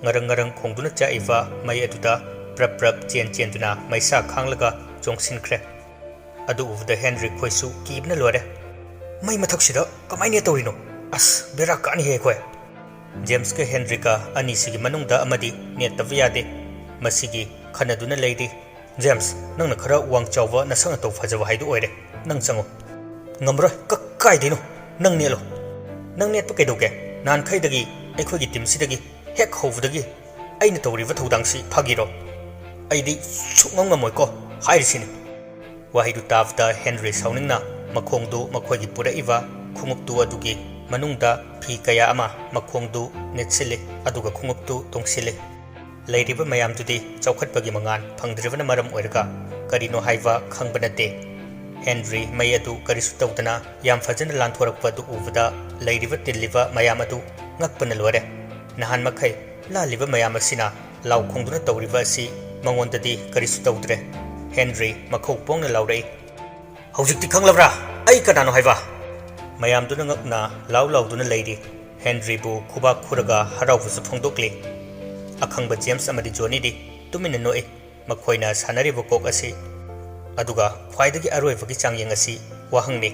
ꯉꯔꯪ ꯉꯔꯪ ꯈꯣꯡꯗꯨꯅ ꯆꯥꯛꯏꯕ ꯃꯩ ꯑꯗꯨꯗ ꯄ꯭ꯔꯞ ꯄ꯭ꯔꯞ ꯆꯦꯟ ꯆꯦꯟꯗꯨꯅ ꯃꯩꯁꯥ ꯈꯥꯡꯂꯒ ꯆꯣꯡꯁꯤꯟꯈ꯭ꯔꯦ꯫ ꯑꯗꯨ ꯎꯕꯗ ꯍꯦꯟꯔꯤ ꯈꯣꯏꯁꯨ ꯀꯤꯕꯅ ꯂꯣꯏꯔꯦ꯫ "ꯃꯩ ꯃꯊꯛꯁꯤꯗ ꯀꯃꯥꯏꯅ ꯇꯧꯔꯤꯅꯣ? ꯑꯁ, ꯕꯦꯔꯥ ꯀꯥꯅꯤꯍꯦ ꯑꯩꯈꯣꯏ!" ꯖꯦꯝꯁꯀ ꯍꯦꯟꯔꯤꯒ ꯑꯅꯤꯁꯤꯒꯤ ꯃꯅꯨꯡꯗ ꯑꯃꯗꯤ ꯅꯦꯠꯇꯕ ꯌꯥꯗꯦ꯫ ꯃꯁꯤꯒꯤ ꯈꯟꯅꯗꯨꯅ ꯂꯩꯔꯤ꯫ "ꯖꯦꯝꯁ, ꯅꯪꯅ ꯈꯔ ꯋꯥꯡ ꯆꯥꯎꯕ, ꯅꯁꯛ ꯅꯇꯧ ꯐꯖꯕ ꯍꯥꯏꯗꯨ ꯑꯣꯏꯔꯦ꯫ ꯅꯪ ꯆꯪꯉꯣ꯫" "ꯉꯝꯃꯔꯣꯏ꯫ ꯀ-, ꯀꯥꯏꯗꯩꯅꯣ? ꯅꯪ ꯅꯦꯠꯂꯣ꯫" "ꯅꯪ ꯅꯦꯠꯄ ꯀꯩꯗꯧꯒꯦ? ꯅꯍꯥꯟꯈꯩꯗꯒꯤ ꯑꯩꯈꯣꯏꯒꯤ ꯇꯤꯝꯁꯤꯗꯒꯤ ꯍꯦꯛ ꯍꯧꯕꯗꯒꯤ ꯑꯩꯅ ꯇꯧꯔꯤꯕ ꯊꯧꯗꯥꯡꯁꯤ ꯐꯥꯒꯤꯔꯣ? ꯑꯩꯗꯤ ꯁꯨꯛꯉꯝ ꯉꯝꯃꯣꯏꯀꯣ ꯍꯥꯏꯔꯤꯁꯤꯅꯤ꯫" ꯋꯥꯍꯩꯗꯨ ꯇꯥꯕꯗ ꯍꯦꯟꯔꯤ ꯁꯥꯎꯅꯤꯡꯅ ꯃꯈꯣꯡꯗꯨ ꯃꯈꯣꯏꯒꯤ ꯄꯨꯔꯛꯏꯕ ꯈꯣꯡꯎꯞꯇꯨ ꯑꯗꯨꯒꯤ ꯃꯅꯨꯡꯗ ꯐꯤ ꯀꯌꯥ ꯑꯃ ꯃꯈꯣꯡꯗꯨ ꯅꯦꯠꯁꯤꯜꯂꯤ, ꯑꯗꯨꯒ ꯈꯣꯡꯎꯞꯇꯨ ꯇꯣꯡꯁꯤꯜꯂꯤ꯫ ꯂꯩꯔꯤꯕ ꯃꯌꯥꯝꯗꯨꯗꯤ ꯆꯥꯎꯈꯠꯄꯒꯤ ꯃꯉꯥꯜ ꯐꯪꯗ꯭ꯔꯤꯕꯅ ꯃꯔꯝ ꯑꯣꯏꯔꯒ ꯀꯔꯤꯅꯣ ꯍꯥꯏꯕ ꯈꯪꯕ ꯅꯠꯇꯦ꯫ ꯍꯦꯟꯔꯤ ꯃꯩ ꯑꯗꯨ ꯀꯔꯤꯁꯨ ꯇꯧꯗꯅ ꯌꯥꯝ ꯐꯖꯅ ꯂꯥꯟꯊꯣꯔꯛꯄ ꯑꯗꯨ ꯎꯕꯗ ꯂꯩꯔꯤꯕ ꯇꯤꯜꯂꯤꯕ ꯃꯌꯥꯝ ꯑꯗꯨ ꯉꯛꯄꯅ ꯂꯣꯏꯔꯦ꯫ ꯅꯍꯥꯟ ꯃꯈꯩ ꯂꯥꯜꯂꯤꯕ ꯃꯌꯥꯝ ꯑꯁꯤꯅ ꯂꯥꯎ ꯈꯣꯡꯗꯨꯅ ꯇꯧꯔꯤꯕ ꯑꯁꯤ ꯃꯉꯣꯟꯗꯗꯤ ꯀꯔꯤꯁꯨ ꯇꯧꯗ꯭ꯔꯦ꯫ ꯍꯦꯟꯔꯤ ꯃꯈꯧ ꯄꯣꯡꯅ ꯂꯥꯎꯔꯛꯏ, "ꯍꯧꯖꯤꯛꯇꯤ ꯈꯪꯂꯕ꯭ꯔꯥ ꯑꯩ ꯀꯅꯥꯅꯣ ꯍꯥꯏꯕ?" ꯃꯌꯥꯝꯗꯨꯅ ꯉꯛꯅ ꯂꯥꯎ ꯂꯥꯎꯗꯨꯅ ꯂꯩꯔꯤ꯫ ꯍꯦꯟꯔꯤꯕꯨ ꯈꯨꯕꯥꯛ ꯈꯨꯔꯒ ꯍꯔꯥꯎꯕꯁꯨ ꯐꯣꯡꯗꯣꯛꯂꯤ꯫ ꯑꯈꯪꯕ ꯖꯦꯝꯁ ꯑꯃꯗꯤ ꯖꯣꯅꯤꯗꯤ ꯇꯨꯃꯤꯟꯅ ꯅꯣꯛꯏ꯫ ꯃꯈꯣꯏꯅ ꯁꯥꯟꯅꯔꯤꯕ ꯀꯣꯛ ꯑꯁꯤ, ꯑꯗꯨꯒ ꯈ꯭ꯋꯥꯏꯗꯒꯤ ꯑꯔꯣꯏꯕꯒꯤ ꯆꯥꯡꯌꯦꯡ ꯑꯁꯤ ꯋꯥꯍꯪꯅꯤ꯫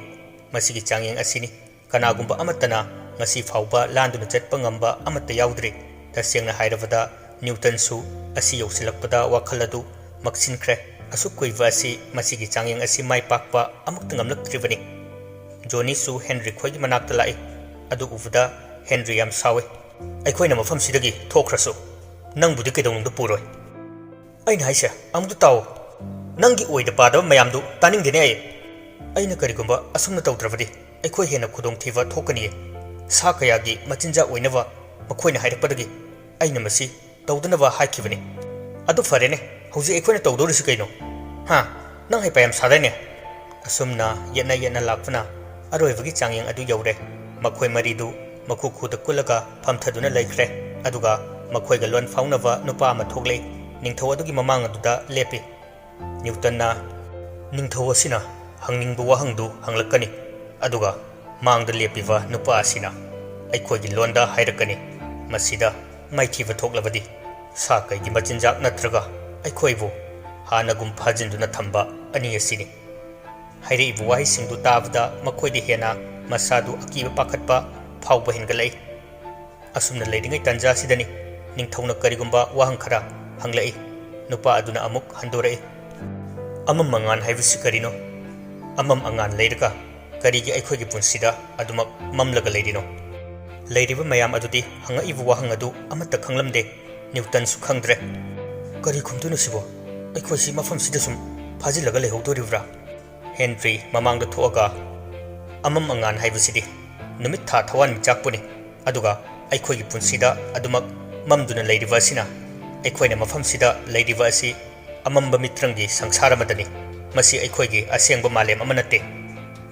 ꯃꯁꯤꯒꯤ ꯆꯥꯡꯌꯦꯡ ꯑꯁꯤꯅꯤ꯫ ꯀꯅꯥꯒꯨꯝꯕ ꯑꯃꯠꯇꯅ ꯉꯁꯤ ꯐꯥꯎꯕ ꯂꯥꯟꯗꯨꯅ ꯆꯠꯄ ꯉꯝꯕ ꯑꯃꯠꯇ ꯌꯥꯎꯗ꯭ꯔꯤ꯫ ꯇꯁꯦꯡꯅ ꯍꯥꯏꯔꯕꯗ, ꯅ꯭ꯌꯨꯇꯟꯁꯨ ꯑꯁꯤ ꯌꯧꯁꯤꯜꯂꯛꯄꯗ ꯋꯥꯈꯜ ꯑꯗꯨ ꯃꯛꯁꯤꯟꯈ꯭ꯔꯦ꯫ ꯑꯁꯨꯛ ꯀꯨꯏꯕ ꯑꯁꯤ ꯃꯁꯤꯒꯤ ꯆꯥꯡꯌꯦꯡ ꯑꯁꯤ ꯃꯥꯏ ꯄꯥꯛꯄ ꯑꯃꯨꯛꯇ ꯉꯝꯂꯛꯇ꯭ꯔꯤꯕꯅꯤ꯫ ꯖꯣꯅꯤꯁꯨ ꯍꯦꯟꯔꯤ ꯈꯣꯏꯒꯤ ꯃꯅꯥꯛꯇ ꯂꯥꯛꯏ꯫ ꯑꯗꯨ ꯎꯕꯗ ꯍꯦꯟꯔꯤ ꯌꯥꯝ ꯁꯥꯎꯏ꯫ "ꯑꯩꯈꯣꯏꯅ ꯃꯐꯝꯁꯤꯗꯒꯤ ꯊꯣꯛꯈ꯭ꯔꯁꯨ, ꯅꯪꯕꯨꯗꯤ ꯀꯩꯗꯧꯅꯨꯡꯗ ꯄꯨꯔꯣꯏ꯫" "ꯑꯩꯅ ꯍꯥꯏꯁꯦ ꯑꯃꯨꯛꯇ ꯇꯥꯎ꯫ ꯅꯪꯒꯤ ꯑꯣꯏꯗ ꯄꯥꯗꯕ ꯃꯌꯥꯝꯗꯨ ꯇꯥꯅꯤꯡꯗꯦꯅꯦ ꯑꯩ꯫ ꯑꯩꯅ ꯀꯔꯤꯒꯨꯝꯕ ꯑꯁꯨꯝꯅ ꯇꯧꯗ꯭ꯔꯕꯗꯤ ꯑꯩꯈꯣꯏ ꯍꯦꯟꯅ ꯈꯨꯗꯣꯡꯊꯤꯕ ꯊꯣꯛꯀꯅꯤꯌꯦ꯫ ꯁꯥ ꯀꯌꯥꯒꯤ ꯃꯆꯤꯟꯖꯥꯛ ꯑꯣꯏꯅꯕ ꯃꯈꯣꯏꯅ ꯍꯥꯏꯔꯛꯄꯗꯒꯤ ꯑꯩꯅ ꯃꯁꯤ ꯇꯧꯗꯅꯕ ꯍꯥꯏꯈꯤꯕꯅꯤ꯫ ꯑꯗꯨ ꯐꯔꯦꯅꯦ, ꯍꯧꯖꯤꯛ ꯑꯩꯈꯣꯏꯅ ꯇꯧꯗꯧꯔꯤꯁꯤ ꯀꯩꯅꯣ? ꯍꯥ? ꯅꯪ ꯍꯩꯄꯥ ꯌꯥꯝ ꯁꯥꯗꯥꯏꯅꯦ?" ꯑꯁꯨꯝꯅ ꯌꯦꯠꯅ ꯌꯦꯠꯅ ꯂꯥꯛꯄꯅ ꯑꯔꯣꯏꯕꯒꯤ ꯆꯥꯡꯌꯦꯡ ꯑꯗꯨ ꯌꯧꯔꯦ꯫ ꯃꯈꯣꯏ ꯃꯔꯤꯗꯨ ꯃꯈꯨ ꯈꯨꯗ ꯀꯨꯜꯂꯒ ꯐꯝꯊꯗꯨꯅ ꯂꯩꯈ꯭ꯔꯦ꯫ ꯑꯗꯨꯒ ꯃꯈꯣꯏꯒ ꯂꯣꯟ ꯐꯥꯎꯅꯕ ꯅꯨꯄꯥ ꯑꯃ ꯊꯣꯛꯂꯛꯏ꯫ ꯅꯤꯡꯊꯧ ꯑꯗꯨꯒꯤ ꯃꯃꯥꯡ ꯑꯗꯨꯗ ꯂꯦꯞꯄꯤ꯫ ꯅ꯭ꯌꯨꯇꯟꯅ, "ꯅꯤꯡꯊꯧ ꯑꯁꯤꯅ ꯍꯪꯅꯤꯡꯕ ꯋꯥꯍꯪꯗꯨ ꯍꯪꯂꯛꯀꯅꯤ, ꯑꯗꯨꯒ ꯃꯥꯡꯗ ꯂꯦꯞꯄꯤꯕ ꯅꯨꯄꯥ ꯑꯁꯤꯅ ꯑꯩꯈꯣꯏꯒꯤ ꯂꯣꯟꯗ ꯍꯥꯏꯔꯛꯀꯅꯤ꯫ ꯃꯁꯤꯗ ꯃꯥꯏꯊꯤꯕ ꯊꯣꯛꯂꯕꯗꯤ ꯁꯥ ꯀꯩꯒꯤ ꯃꯆꯤꯟꯖꯥꯛ ꯅꯠꯇ꯭ꯔꯒ ꯑꯩꯈꯣꯏꯕꯨ ꯍꯥꯟꯅꯒꯨꯝ ꯐꯥꯖꯤꯟꯗꯨꯅ ꯊꯝꯕ ꯑꯅꯤ ꯑꯁꯤꯅꯤ꯫" ꯍꯥꯏꯔꯛꯏꯕ ꯋꯥꯍꯩꯁꯤꯡꯗꯨ ꯇꯥꯕꯗ ꯃꯈꯣꯏꯗ ꯍꯦꯟꯅ ꯃꯁꯥꯗꯨ ꯑꯀꯤꯕ ꯄꯥꯈꯠꯄ ꯐꯥꯎꯕ ꯍꯦꯟꯒꯠꯂꯛꯏ꯫ ꯑꯁꯨꯝꯅ ꯂꯩꯔꯤꯉꯩ ꯇꯥꯟꯖꯥꯁꯤꯗꯅꯤ ꯅꯤꯡꯊꯧꯅ ꯀꯔꯤꯒꯨꯝꯕ ꯋꯥꯍꯪ ꯈꯔ ꯍꯪꯂꯛꯏ꯫ ꯅꯨꯄꯥ ꯑꯗꯨꯅ ꯑꯃꯨꯛ ꯍꯟꯗꯣꯔꯛꯏ, "ꯑꯃꯝ ꯑꯉꯥꯟ ꯍꯥꯏꯕꯁꯤ ꯀꯔꯤꯅꯣ? ꯑꯃꯝ ꯑꯉꯥꯟ ꯂꯩꯔꯒ ꯀꯔꯤꯒꯤ ꯑꯩꯈꯣꯏꯒꯤ ꯄꯨꯟꯁꯤꯗ ꯑꯗꯨꯃꯛ ꯃꯝꯂꯒ ꯂꯩꯔꯤꯅꯣ?" ꯂꯩꯔꯤꯕ ꯃꯌꯥꯝ ꯑꯗꯨꯗꯤ ꯍꯪꯉꯛꯏꯕ ꯋꯥꯍꯪ ꯑꯗꯨ ꯑꯃꯠꯇ ꯈꯪꯂꯝꯗꯦ꯫ ꯅ꯭ꯌꯨꯇꯟꯁꯨ ꯈꯪꯗ꯭ꯔꯦ꯫ "ꯀꯔꯤ ꯈꯨꯝꯗꯣꯏꯅꯣ ꯁꯤꯕꯣ? ꯑꯩꯈꯣꯏꯁꯤ ꯃꯐꯝꯁꯤꯗ ꯁꯨꯝ ꯐꯥꯖꯤꯜꯂꯒ ꯂꯩꯍꯧꯗꯣꯔꯤꯕ꯭ꯔꯥ?" ꯍꯦꯟꯔꯤ ꯃꯃꯥꯡꯗ ꯊꯣꯛꯑꯒ, "ꯑꯃꯝ ꯑꯉꯥꯟ ꯍꯥꯏꯕꯁꯤꯗꯤ ꯅꯨꯃꯤꯠ ꯊꯥ ꯊꯋꯥꯟꯃꯤꯆꯥꯛꯄꯨꯅꯤ, ꯑꯗꯨꯒ ꯑꯩꯈꯣꯏꯒꯤ ꯄꯨꯟꯁꯤꯗ ꯑꯗꯨꯃꯛ ꯃꯝꯗꯨꯅ ꯂꯩꯔꯤꯕ ꯑꯁꯤꯅ ꯑꯩꯈꯣꯏꯅ ꯃꯐꯝꯁꯤꯗ ꯂꯩꯔꯤꯕ ꯑꯁꯤ ꯑꯃꯝꯕ ꯃꯤꯇ꯭ꯔꯪꯒꯤ ꯁꯪꯁꯥꯔ ꯑꯃꯗꯅꯤ꯫ ꯃꯁꯤ ꯑꯩꯈꯣꯏꯒꯤ ꯑꯁꯦꯡꯕ ꯃꯥꯂꯦꯝ ꯑꯃ ꯅꯠꯇꯦ꯫"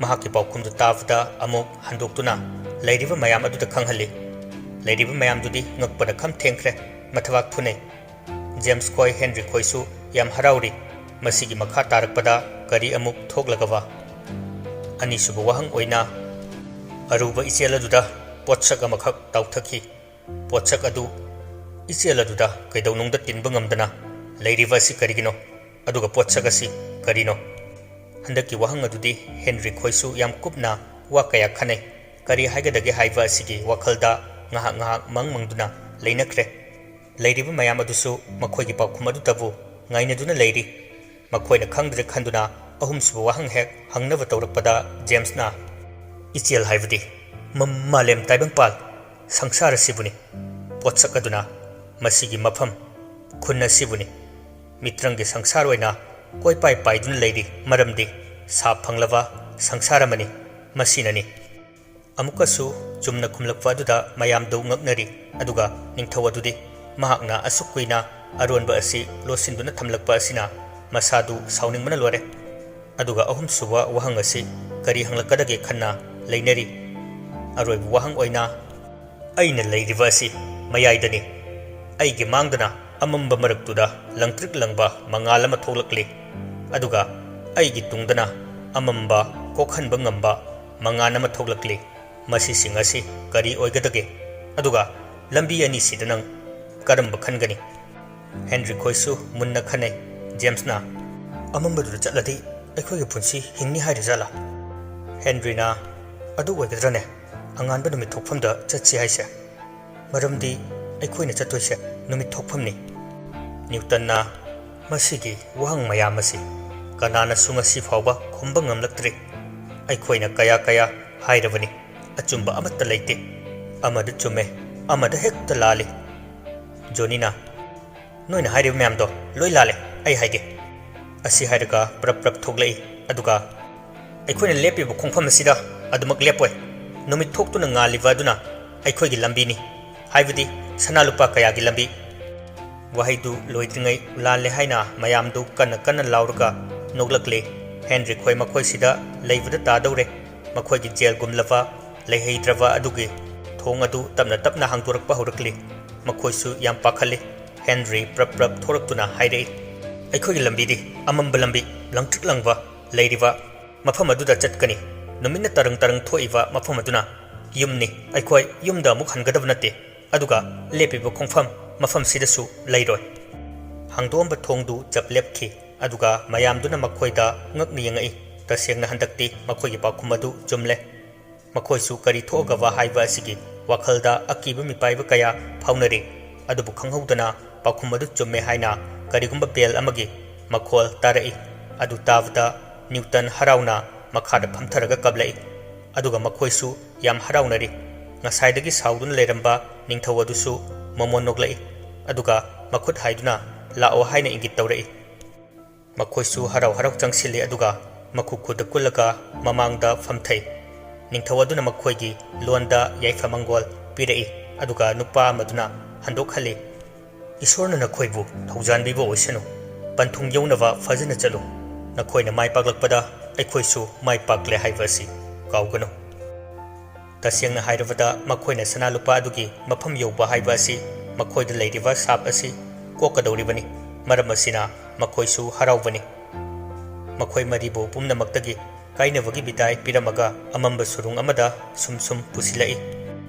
ꯃꯍꯥꯛꯀꯤ ꯄꯥꯎꯈꯨꯝꯗꯨ ꯇꯥꯕꯗ ꯑꯃꯨꯛ ꯍꯟꯗꯣꯛꯇꯨꯅ ꯂꯩꯔꯤꯕ ꯃꯌꯥꯝ ꯑꯗꯨꯗ ꯈꯪꯍꯜꯂꯤ꯫ ꯂꯩꯔꯤꯕ ꯃꯌꯥꯝꯗꯨꯗꯤ ꯉꯛꯄꯅ ꯈꯝ ꯊꯦꯡꯈ꯭ꯔꯦ, ꯃꯊꯕꯥꯛ ꯐꯨꯅꯩ꯫ ꯖꯦꯝꯁ ꯈꯣꯏ, ꯍꯦꯟꯔꯤ ꯈꯣꯏꯁꯨ ꯌꯥꯝ ꯍꯔꯥꯎꯔꯤ꯫ ꯃꯁꯤꯒꯤ ꯃꯈꯥ ꯇꯥꯔꯛꯄꯗ ꯀꯔꯤ ꯑꯃꯨꯛ ꯊꯣꯛꯂꯒꯕ? ꯑꯅꯤꯁꯨꯕ ꯋꯥꯍꯪ ꯑꯣꯏꯅ, ꯑꯔꯨꯕ ꯏꯆꯦꯜ ꯑꯗꯨꯗ ꯄꯣꯠꯁꯛ ꯑꯃꯈꯛ ꯇꯥꯎꯊꯈꯤ꯫ ꯄꯣꯠꯁꯛ ꯑꯗꯨ ꯏꯆꯦꯜ ꯑꯗꯨꯗ ꯀꯩꯗꯧꯅꯨꯡꯗ ꯇꯤꯟꯕ ꯉꯝꯗꯅ ꯂꯩꯔꯤꯕ ꯑꯁꯤ ꯀꯔꯤꯒꯤꯅꯣ? ꯑꯗꯨꯒ ꯄꯣꯠꯁꯛ ꯑꯁꯤ ꯀꯔꯤꯅꯣ? ꯍꯟꯗꯛꯀꯤ ꯋꯥꯍꯪ ꯑꯗꯨꯗꯤ ꯍꯦꯟꯔꯤ ꯈꯣꯏꯁꯨ ꯌꯥꯝ ꯀꯨꯞꯅ ꯋꯥ ꯀꯌꯥ ꯈꯟꯅꯩ꯫ ꯀꯔꯤ ꯍꯥꯏꯒꯗꯒꯦ ꯍꯥꯏꯕ ꯑꯁꯤꯒꯤ ꯋꯥꯈꯜꯗ ꯉꯥꯏꯍꯥꯛ ꯉꯥꯏꯍꯥꯛ ꯃꯪ ꯃꯪꯗꯨꯅ ꯂꯩꯅꯈ꯭ꯔꯦ꯫ ꯂꯩꯔꯤꯕ ꯃꯌꯥꯝ ꯑꯗꯨꯁꯨ ꯃꯈꯣꯏꯒꯤ ꯄꯥꯎꯈꯨꯝ ꯑꯗꯨꯇꯕꯨ ꯉꯥꯏꯅꯗꯨꯅ ꯂꯩꯔꯤ꯫ ꯃꯈꯣꯏꯅ ꯈꯪꯗ꯭ꯔꯦ ꯈꯟꯗꯨꯅ ꯑꯍꯨꯝꯁꯨꯕ ꯋꯥꯍꯪ ꯍꯦꯛ ꯍꯪꯅꯕ ꯇꯧꯔꯛꯄꯗ ꯖꯦꯝꯁꯅ, "ꯏꯆꯦꯜ ꯍꯥꯏꯕꯗꯤ ꯃ-, ꯃꯥꯂꯦꯝ ꯇꯥꯏꯕꯪꯄꯥꯜ ꯁꯪꯁꯥꯔ ꯑꯁꯤꯕꯨꯅꯤ꯫ ꯄꯣꯠꯁꯛ ꯑꯗꯨꯅ ꯃꯁꯤꯒꯤ ꯃꯐꯝ ꯈꯨꯟ ꯑꯁꯤꯕꯨꯅꯤ꯫ ꯃꯤꯇ꯭ꯔꯪꯒꯤ ꯁꯪꯁꯥꯔ ꯑꯣꯏꯅ ꯀꯣꯏꯄꯥꯏ ꯄꯥꯏꯗꯨꯅ ꯂꯩꯔꯤ, ꯃꯔꯝꯗꯤ ꯁꯥ ꯐꯪꯂꯕ ꯁꯪꯁꯥꯔ ꯑꯃꯅꯤ, ꯃꯁꯤꯅꯅꯤ꯫" ꯑꯃꯨꯛꯀꯁꯨ ꯆꯨꯝꯅ ꯈꯨꯝꯂꯛꯄ ꯑꯗꯨꯗ ꯃꯌꯥꯝꯗꯨ ꯉꯛꯅꯔꯤ꯫ ꯑꯗꯨꯒ ꯅꯤꯡꯊꯧ ꯑꯗꯨꯗꯤ ꯃꯍꯥꯛꯅ ꯑꯁꯨꯛ ꯀꯨꯏꯅ ꯑꯔꯣꯟꯕ ꯑꯁꯤ ꯂꯣꯠꯁꯤꯟꯗꯨꯅ ꯊꯝꯂꯛꯄ ꯑꯁꯤꯅ ꯃꯁꯥꯗꯨ ꯁꯥꯎꯅꯤꯡꯕꯅ ꯂꯣꯏꯔꯦ꯫ ꯑꯗꯨꯒ ꯑꯍꯨꯝꯁꯨꯕ ꯋꯥꯍꯪ ꯑꯁꯤ ꯀꯔꯤ ꯍꯪꯂꯛꯀꯗꯒꯦ ꯈꯟꯅ ꯂꯩꯅꯔꯤ꯫ ꯑꯔꯣꯏꯕ ꯋꯥꯍꯪ ꯑꯣꯏꯅ, "ꯑꯩꯅ ꯂꯩꯔꯤꯕ ꯑꯁꯤ ꯃꯌꯥꯏꯗꯅꯤ꯫ ꯑꯩꯒꯤ ꯃꯥꯡꯗꯅ ꯑꯃꯝꯕ ꯃꯔꯛꯇꯨꯗ ꯂꯪꯇ꯭ꯔꯤꯛ ꯂꯪꯕ ꯃꯉꯥꯜ ꯑꯃ ꯊꯣꯛꯂꯛꯂꯤ꯫ ꯑꯗꯨꯒ ꯑꯩꯒꯤ ꯇꯨꯡꯗꯅ ꯑꯃꯝꯕ ꯀꯣꯛꯍꯟꯕ ꯉꯝꯕ ꯃꯉꯥꯜ ꯑꯃ ꯊꯣꯛꯂꯛꯂꯤ꯫ ꯃꯁꯤꯁꯤꯡ ꯑꯁꯤ ꯀꯔꯤ ꯑꯣꯏꯒꯗꯒꯦ? ꯑꯗꯨꯒ ꯂꯝꯕꯤ ꯑꯅꯤꯁꯤꯗ ꯅꯪ ꯀꯔꯝꯕ ꯈꯟꯒꯅꯤ? ꯍꯦꯟꯔꯤ ꯈꯣꯏꯁꯨ ꯃꯨꯟꯅ ꯈꯟꯅꯩ꯫ ꯖꯦꯝꯁꯅ, "ꯑꯃꯝꯕꯗꯨꯗ ꯆꯠꯂꯗꯤ ꯑꯩꯈꯣꯏꯒꯤ ꯄꯨꯟꯁꯤ ꯍꯤꯡꯅꯤ ꯍꯥꯏꯔꯤꯖꯥꯠꯂꯥ?" ꯍꯦꯟꯔꯤꯅ, "ꯑꯗꯨ ꯑꯣꯏꯒꯗ꯭ꯔꯅꯦ? ꯑꯉꯥꯟꯕ ꯅꯨꯃꯤꯠ ꯊꯣꯛꯐꯝꯗ ꯆꯠꯁꯤ ꯍꯥꯏꯁꯦ? ꯃꯔꯝꯗꯤ ꯑꯩꯈꯣꯏꯅ ꯆꯠꯇꯣꯏꯁꯦ ꯅꯨꯃꯤꯠ ꯊꯣꯛꯐꯝꯅꯤ꯫" ꯅ꯭ꯌꯨꯇꯟꯅ, "ꯃꯁꯤꯒꯤ ꯋꯥꯍꯪ ꯃꯌꯥꯝ ꯑꯁꯤ ꯀꯅꯥꯅꯁꯨ ꯉꯁꯤ ꯐꯥꯎꯕ ꯈꯨꯝꯕ ꯉꯝꯂꯛꯇ꯭ꯔꯤ꯫ ꯑꯩꯈꯣꯏꯅ ꯀꯌꯥ ꯀꯌꯥ ꯍꯥꯏꯔꯕꯅꯤ, ꯑꯆꯨꯝꯕ ꯑꯃꯠꯇ ꯂꯩꯇꯦ꯫ ꯑꯃꯗ ꯆꯨꯝꯃꯦ, ꯑꯃꯗ ꯍꯦꯛꯇ ꯂꯥꯜꯂꯤ꯫" ꯖꯣꯅꯤꯅ, "ꯅꯣꯏꯅ ꯍꯥꯏꯔꯤꯕ ꯃꯌꯥꯝꯗꯣ ꯂꯣꯏ ꯂꯥꯜꯂꯦ, ꯑꯩ ꯍꯥꯏꯒꯦ꯫" ꯑꯁꯤ ꯍꯥꯏꯔꯒ ꯄ꯭ꯔꯞ ꯄ꯭ꯔꯞ ꯊꯣꯛꯂꯛꯏ꯫ ꯑꯗꯨꯒ, "ꯑꯩꯈꯣꯏꯅ ꯂꯦꯞꯄꯤꯕ ꯈꯣꯡꯐꯝ ꯑꯁꯤꯗ ꯑꯗꯨꯃꯛ ꯂꯦꯞꯄꯣꯏ꯫ ꯅꯨꯃꯤꯠ ꯊꯣꯛꯇꯨꯅ ꯉꯥꯜꯂꯤꯕ ꯑꯗꯨꯅ ꯑꯩꯈꯣꯏꯒꯤ ꯂꯝꯕꯤꯅꯤ, ꯍꯥꯏꯕꯗꯤ ꯁꯅꯥ ꯂꯨꯄꯥ ꯀꯌꯥꯒꯤ ꯂꯝꯕꯤ꯫" ꯋꯥꯍꯩꯗꯨ ꯂꯣꯏꯗ꯭ꯔꯤꯉꯩ ꯂꯥꯜꯂꯦ ꯍꯥꯏꯅ ꯃꯌꯥꯝꯗꯨ ꯀꯟꯅ ꯀꯟꯅ ꯂꯥꯎꯔꯒ ꯅꯣꯛꯂꯛꯂꯦ꯫ ꯍꯦꯟꯔꯤ ꯈꯣꯏ ꯃꯈꯣꯏꯁꯤꯗ ꯂꯩꯕꯗ ꯇꯥꯗꯧꯔꯦ꯫ ꯃꯈꯣꯏꯒꯤ ꯖꯦꯜꯒꯨꯝꯂꯕ ꯂꯩꯍꯩꯗ꯭ꯔꯕ ꯑꯗꯨꯒꯤ ꯊꯣꯡ ꯑꯗꯨ ꯇꯞꯅ ꯇꯞꯅ ꯍꯥꯡꯗꯣꯔꯛꯄ ꯍꯧꯔꯛꯂꯤ꯫ ꯃꯈꯣꯏꯁꯨ ꯌꯥꯝ ꯄꯥꯈꯠꯂꯤ꯫ ꯍꯦꯟꯔꯤ ꯄ꯭ꯔꯞ ꯄ꯭ꯔꯞ ꯊꯣꯔꯛꯇꯨꯅ ꯍꯥꯏꯔꯛꯏ, "ꯑꯩꯈꯣꯏꯒꯤ ꯂꯝꯕꯤꯗꯤ ꯑꯃꯝꯕ ꯂꯝꯕꯤ, ꯂꯪꯇ꯭ꯔꯤꯛ ꯂꯪꯕ ꯂꯩꯔꯤꯕ ꯃꯐꯝ ꯑꯗꯨꯗ ꯆꯠꯀꯅꯤ꯫ ꯅꯨꯃꯤꯠꯅ ꯇꯔꯪ ꯇꯔꯪ ꯊꯣꯛꯏꯕ ꯃꯐꯝ ꯑꯗꯨꯅ ꯌꯨꯝꯅꯤ꯫ ꯑꯩꯈꯣꯏ ꯌꯨꯝꯗ ꯑꯃꯨꯛ ꯍꯟꯒꯗꯕ ꯅꯠꯇꯦ꯫ ꯑꯗꯨꯒ ꯂꯦꯞꯄꯤꯕ ꯈꯣꯡꯐꯝ ꯃꯐꯝꯁꯤꯗꯁꯨ ꯂꯩꯔꯣꯏ꯫" ꯍꯥꯡꯗꯣꯛꯑꯝꯕ ꯊꯣꯡꯗꯨ ꯆꯞ ꯂꯦꯞꯈꯤ꯫ ꯑꯗꯨꯒ ꯃꯌꯥꯝꯗꯨꯅ ꯃꯈꯣꯏꯗ ꯉꯛꯅ ꯌꯦꯡꯉꯛꯏ꯫ ꯇꯁꯦꯡꯅ ꯍꯟꯗꯛꯇꯤ ꯃꯈꯣꯏꯒꯤ ꯄꯥꯎꯈꯨꯝ ꯑꯗꯨ ꯆꯨꯝꯂꯦ꯫ ꯃꯈꯣꯏꯁꯨ ꯀꯔꯤ ꯊꯣꯛꯑꯒꯕ ꯍꯥꯏꯕ ꯑꯁꯤꯒꯤ ꯋꯥꯈꯜꯗ ꯑꯀꯤꯕ ꯃꯤꯄꯥꯏꯕ ꯀꯌꯥ ꯐꯥꯎꯅꯔꯤ꯫ ꯑꯗꯨꯕꯨ ꯈꯪꯍꯧꯗꯅ ꯄꯥꯎꯈꯨꯝ ꯑꯗꯨ ꯆꯨꯝꯃꯦ ꯍꯥꯏꯅ ꯀꯔꯤꯒꯨꯝꯕ ꯕꯦꯜ ꯑꯃꯒꯤ ꯃꯈꯣꯜ ꯇꯥꯔꯛꯏ꯫ ꯑꯗꯨ ꯇꯥꯕꯗ ꯅ꯭ꯌꯨꯇꯟ ꯍꯔꯥꯎꯅ ꯃꯈꯥꯗ ꯐꯝꯊꯔꯒ ꯀꯞꯂꯛꯏ꯫ ꯑꯗꯨꯒ ꯃꯈꯣꯏꯁꯨ ꯌꯥꯝ ꯍꯔꯥꯎꯅꯔꯤ꯫ ꯉꯁꯥꯏꯗꯒꯤ ꯁꯥꯎꯗꯨꯅ ꯂꯩꯔꯝꯕ ꯅꯤꯡꯊꯧ ꯑꯗꯨꯁꯨ ꯃꯃꯣꯟ ꯅꯣꯛꯂꯛꯏ꯫ ꯑꯗꯨꯒ ꯃꯈꯨꯠ ꯍꯥꯏꯗꯨꯅ "ꯂꯥꯛꯑꯣ" ꯍꯥꯏꯅ ꯏꯪꯒꯤꯠ ꯇꯧꯔꯛꯏ꯫ ꯃꯈꯣꯏꯁꯨ ꯍꯔꯥꯎ ꯍꯔꯥꯎ ꯆꯪꯁꯤꯜꯂꯤ, ꯑꯗꯨꯒ ꯃꯈꯨ ꯈꯨꯗ ꯀꯨꯜꯂꯒ ꯃꯃꯥꯡꯗ ꯐꯝꯊꯩ꯫ ꯅꯤꯡꯊꯧ ꯑꯗꯨꯅ ꯃꯈꯣꯏꯒꯤ ꯂꯣꯟꯗ ꯌꯥꯏꯐ ꯃꯪꯒꯣꯜ ꯄꯤꯔꯛꯏ, ꯑꯗꯨꯒ ꯅꯨꯄꯥ ꯑꯃꯗꯨꯅ ꯍꯟꯗꯣꯛꯍꯜꯂꯤ, "ꯏꯁꯣꯔꯅ ꯅꯈꯣꯏꯕꯨ ꯊꯧꯖꯥꯟꯕꯤꯕ ꯑꯣꯏꯁꯅꯨ꯫ ꯄꯟꯊꯨꯡ ꯌꯧꯅꯕ ꯐꯖꯅ ꯆꯠꯂꯨ꯫ ꯅꯈꯣꯏꯅ ꯃꯥꯏ ꯄꯥꯛꯂꯛꯄꯗ ꯑꯩꯈꯣꯏꯁꯨ ꯃꯥꯏ ꯄꯥꯛꯂꯦ ꯍꯥꯏꯕ ꯑꯁꯤ ꯀꯥꯎꯒꯅꯨ꯫" ꯇꯁꯦꯡꯅ ꯍꯥꯏꯔꯕꯗ, ꯃꯈꯣꯏꯅ ꯁꯅꯥ ꯂꯨꯄꯥ ꯑꯗꯨꯒꯤ ꯃꯐꯝ ꯌꯧꯕ ꯍꯥꯏꯕ ꯑꯁꯤ ꯃꯈꯣꯏꯗ ꯂꯩꯔꯤꯕ ꯁꯥꯞ ꯑꯁꯤ ꯀꯣꯛꯀꯗꯧꯔꯤꯕꯅꯤ꯫ ꯃꯔꯝ ꯑꯁꯤꯅ ꯃꯈꯣꯏꯁꯨ ꯍꯔꯥꯎꯕꯅꯤ꯫ ꯃꯈꯣꯏ ꯃꯔꯤꯕꯨ ꯄꯨꯝꯅꯃꯛꯇꯒꯤ ꯀꯥꯏꯅꯕꯒꯤ ꯕꯤꯗꯥꯏ ꯄꯤꯔꯝꯃꯒ ꯑꯃꯝꯕ ꯁꯨꯔꯨꯡ ꯑꯃꯗ ꯁꯨꯝ ꯁꯨꯝ ꯄꯨꯁꯤꯜꯂꯛꯏ꯫